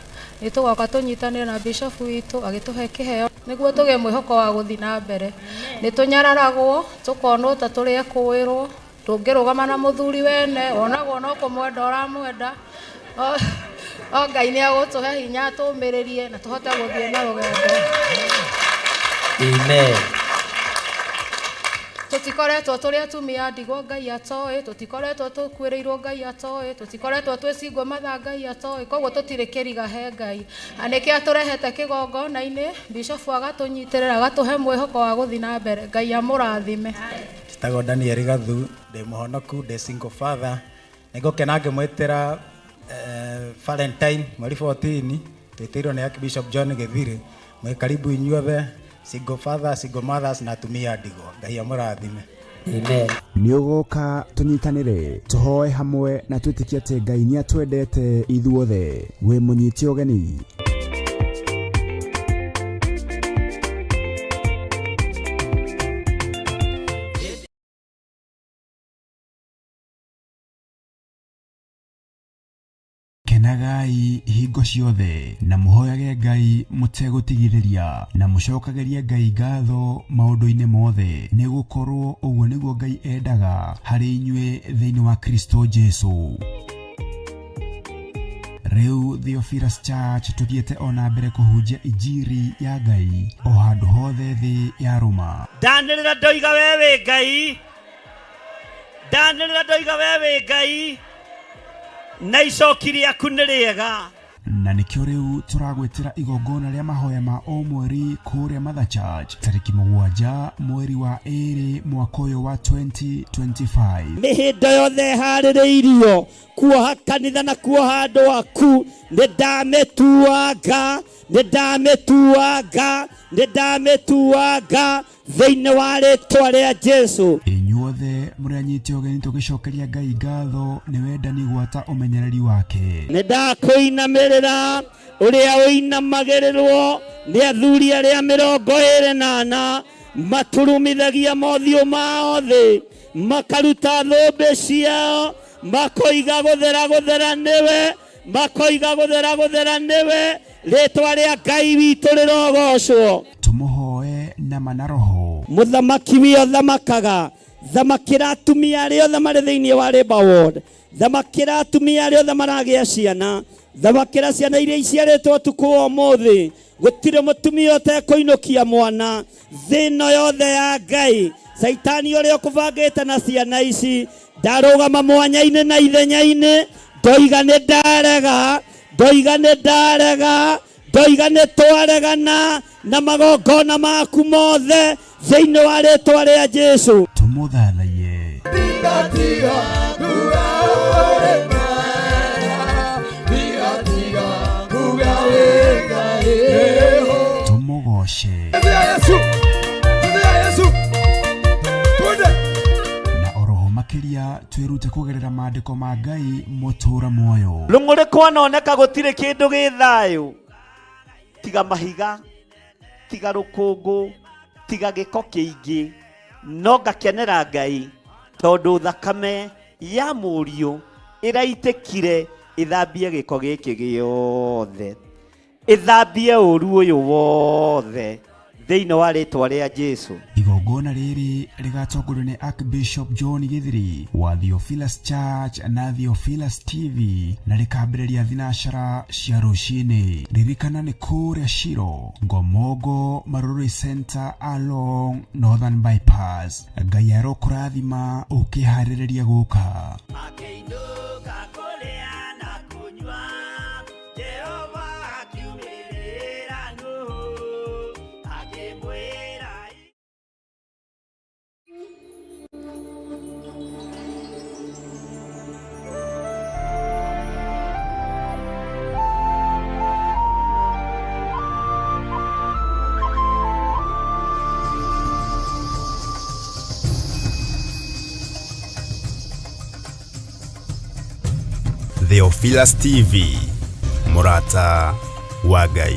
nĩ tũgoka tũnyitanĩre na bishop witũ agĩtũhe kĩheo nĩguo tũgĩe mwĩhoko wa gũthiĩ na mbere. Nĩ tũnyararagwo tũkonwo ta tũrĩ ekũĩrwo, ndũngĩrũgama na mũthuri wene, wonagwo no kũmwenda ũramwenda. O Ngai nĩ agũtũhe hinya tũmĩrĩrie na tũhote gũthiĩ na rũgendo. Amen. Tũtikoretwo tũrĩ atumia ndigwa Ngai atoĩ, tũtikoretwo tũkuĩrĩirwo Ngai atoĩ, tũtikoretwo twĩ single mother Ngai atoĩ, koguo tũtirĩ kĩriga he Ngai. Na nĩkĩo atũrehete kĩgongona-inĩ, Bishop agatũnyitĩrĩra, agatũhe mwĩhoko wa gũthiĩ na mbere. Ngai amũrathime. Njĩtagwo Daniel Gathu, ndĩ mũhonoku, ndĩ single father. Nĩngũkena ngĩmwĩtĩra Valentine mweri 14, twĩtĩirwo nĩ Archbishop John Gĩthirĩ. Mwĩ karibu inyuothe, single father, single mothers na atumia ndigwa. Ngai amũrathime. Amen. Nĩ ũgoka tũnyitanĩre, tũhoe hamwe na twĩtĩkie atĩ Ngai nĩ atwendete ithuothe. Wĩ mũnyite ũgeni. Kenagai hingo ciothe na mũhoyage Ngai mũtegũtigithĩria na mũcokagĩrie Ngai ngatho maũndũ-inĩ mothe, nĩ gũkorwo ũguo nĩguo Ngai endaga harĩ inyuĩ thĩinĩ wa Kristo Jesu. Rĩu Theophilus Church tũthiĩte ona mbere kũhunjia injiri ya Ngai o handũ hothe thĩ ya Roma. Ndanĩrĩra ndoiga we wĩ Ngai, ndanĩrĩra ndoiga we wĩ Ngai, na icoki rĩaku nĩ rĩega. Na nĩkĩo rĩu tũragwĩtĩra igongona rĩa mahoya ma o mweri kũrĩa Mother Church tarĩki 7 mweri wa 2 mwaka ũyũ wa 2025. Mĩhĩndo yothe ĩharĩrĩirio kuoha kanitha na kuoha andũ aku, nĩ ndamĩtuanga, nĩ ndamĩtuanga, nĩ ndamĩtuanga thĩinĩ wa rĩtwa rĩa Jesu. Inyuothe mũrĩ anyite ũgeni tũgĩcokeria Ngai ngatho nĩ wendani gwata ũmenyereri wake. Nĩ ndakũinamĩrĩra ũrĩa ũinamagĩrĩrwo nĩ athuri arĩa 24 maturumithagia mothiũ mao thĩ, makaruta thũmbĩ ciao, makoiga gũthera gũthera nĩwe, makoiga gũthera gũthera nĩwe, rĩtwa rĩa Ngai witũ rĩrogocwo. Tũmũhoe na Nama na roho. Mũthamaki wio thamakaga, thamakĩra atumia arĩa othe marĩ thĩinĩ wa Labour Ward, thamakĩra atumia arĩa othe maragĩa ciana, thamakĩra ciana iria iciarĩtwo ũtukũ wa ũmũthĩ. Gũtirĩ mũtumia ũtekũinũkia mwana thĩ ĩno yothe ya Ngai. Caitani ũrĩa ũkũbangĩte na ciana ici ndarũgama mwanya-inĩ na ithenya-inĩ, ndoiga nĩ ndarega, ndoiga nĩ ndarega, ndoiga nĩ twaregana na magongona maku mothe thĩinĩ wa rĩtwa rĩa Jesu. Tũmũthathaiye. Tũmũgoce. Na oroho makĩria twĩrute kũgerera maandĩko ma Ngai mũtũra muoyo. Rũng'ũrĩ kwanoneka gũtirĩ kĩndũ gĩ thayũ tiga mahiga, tiga rũkũngũ, tiga gĩko kĩingĩ, no ngakenera Ngai tondũ thakame ya mũriũ ĩraitĩkire ĩthambie gĩko gĩkĩ gĩothe, ĩthambie ũru ũyũ wothe thĩinĩ wa rĩtwa rĩa Jesu. Igongona rĩrĩ rĩgatongorio nĩ Archbishop John Githiri wa Theophilus Church na Theophilus TV na rĩkambĩrĩria thinacara cia rũcinĩ. Ririkana nĩ kũrĩa Shiro, Ngomongo, Marurui Center along Northern Bypass. Ngai arokũrathima ũkĩharĩrĩria gũka. Akĩinũka kũrĩa na kũnyua, Jehova akiumĩrĩra Nuhu, akĩmwĩra. Theophilus TV, mũrata wa Ngai.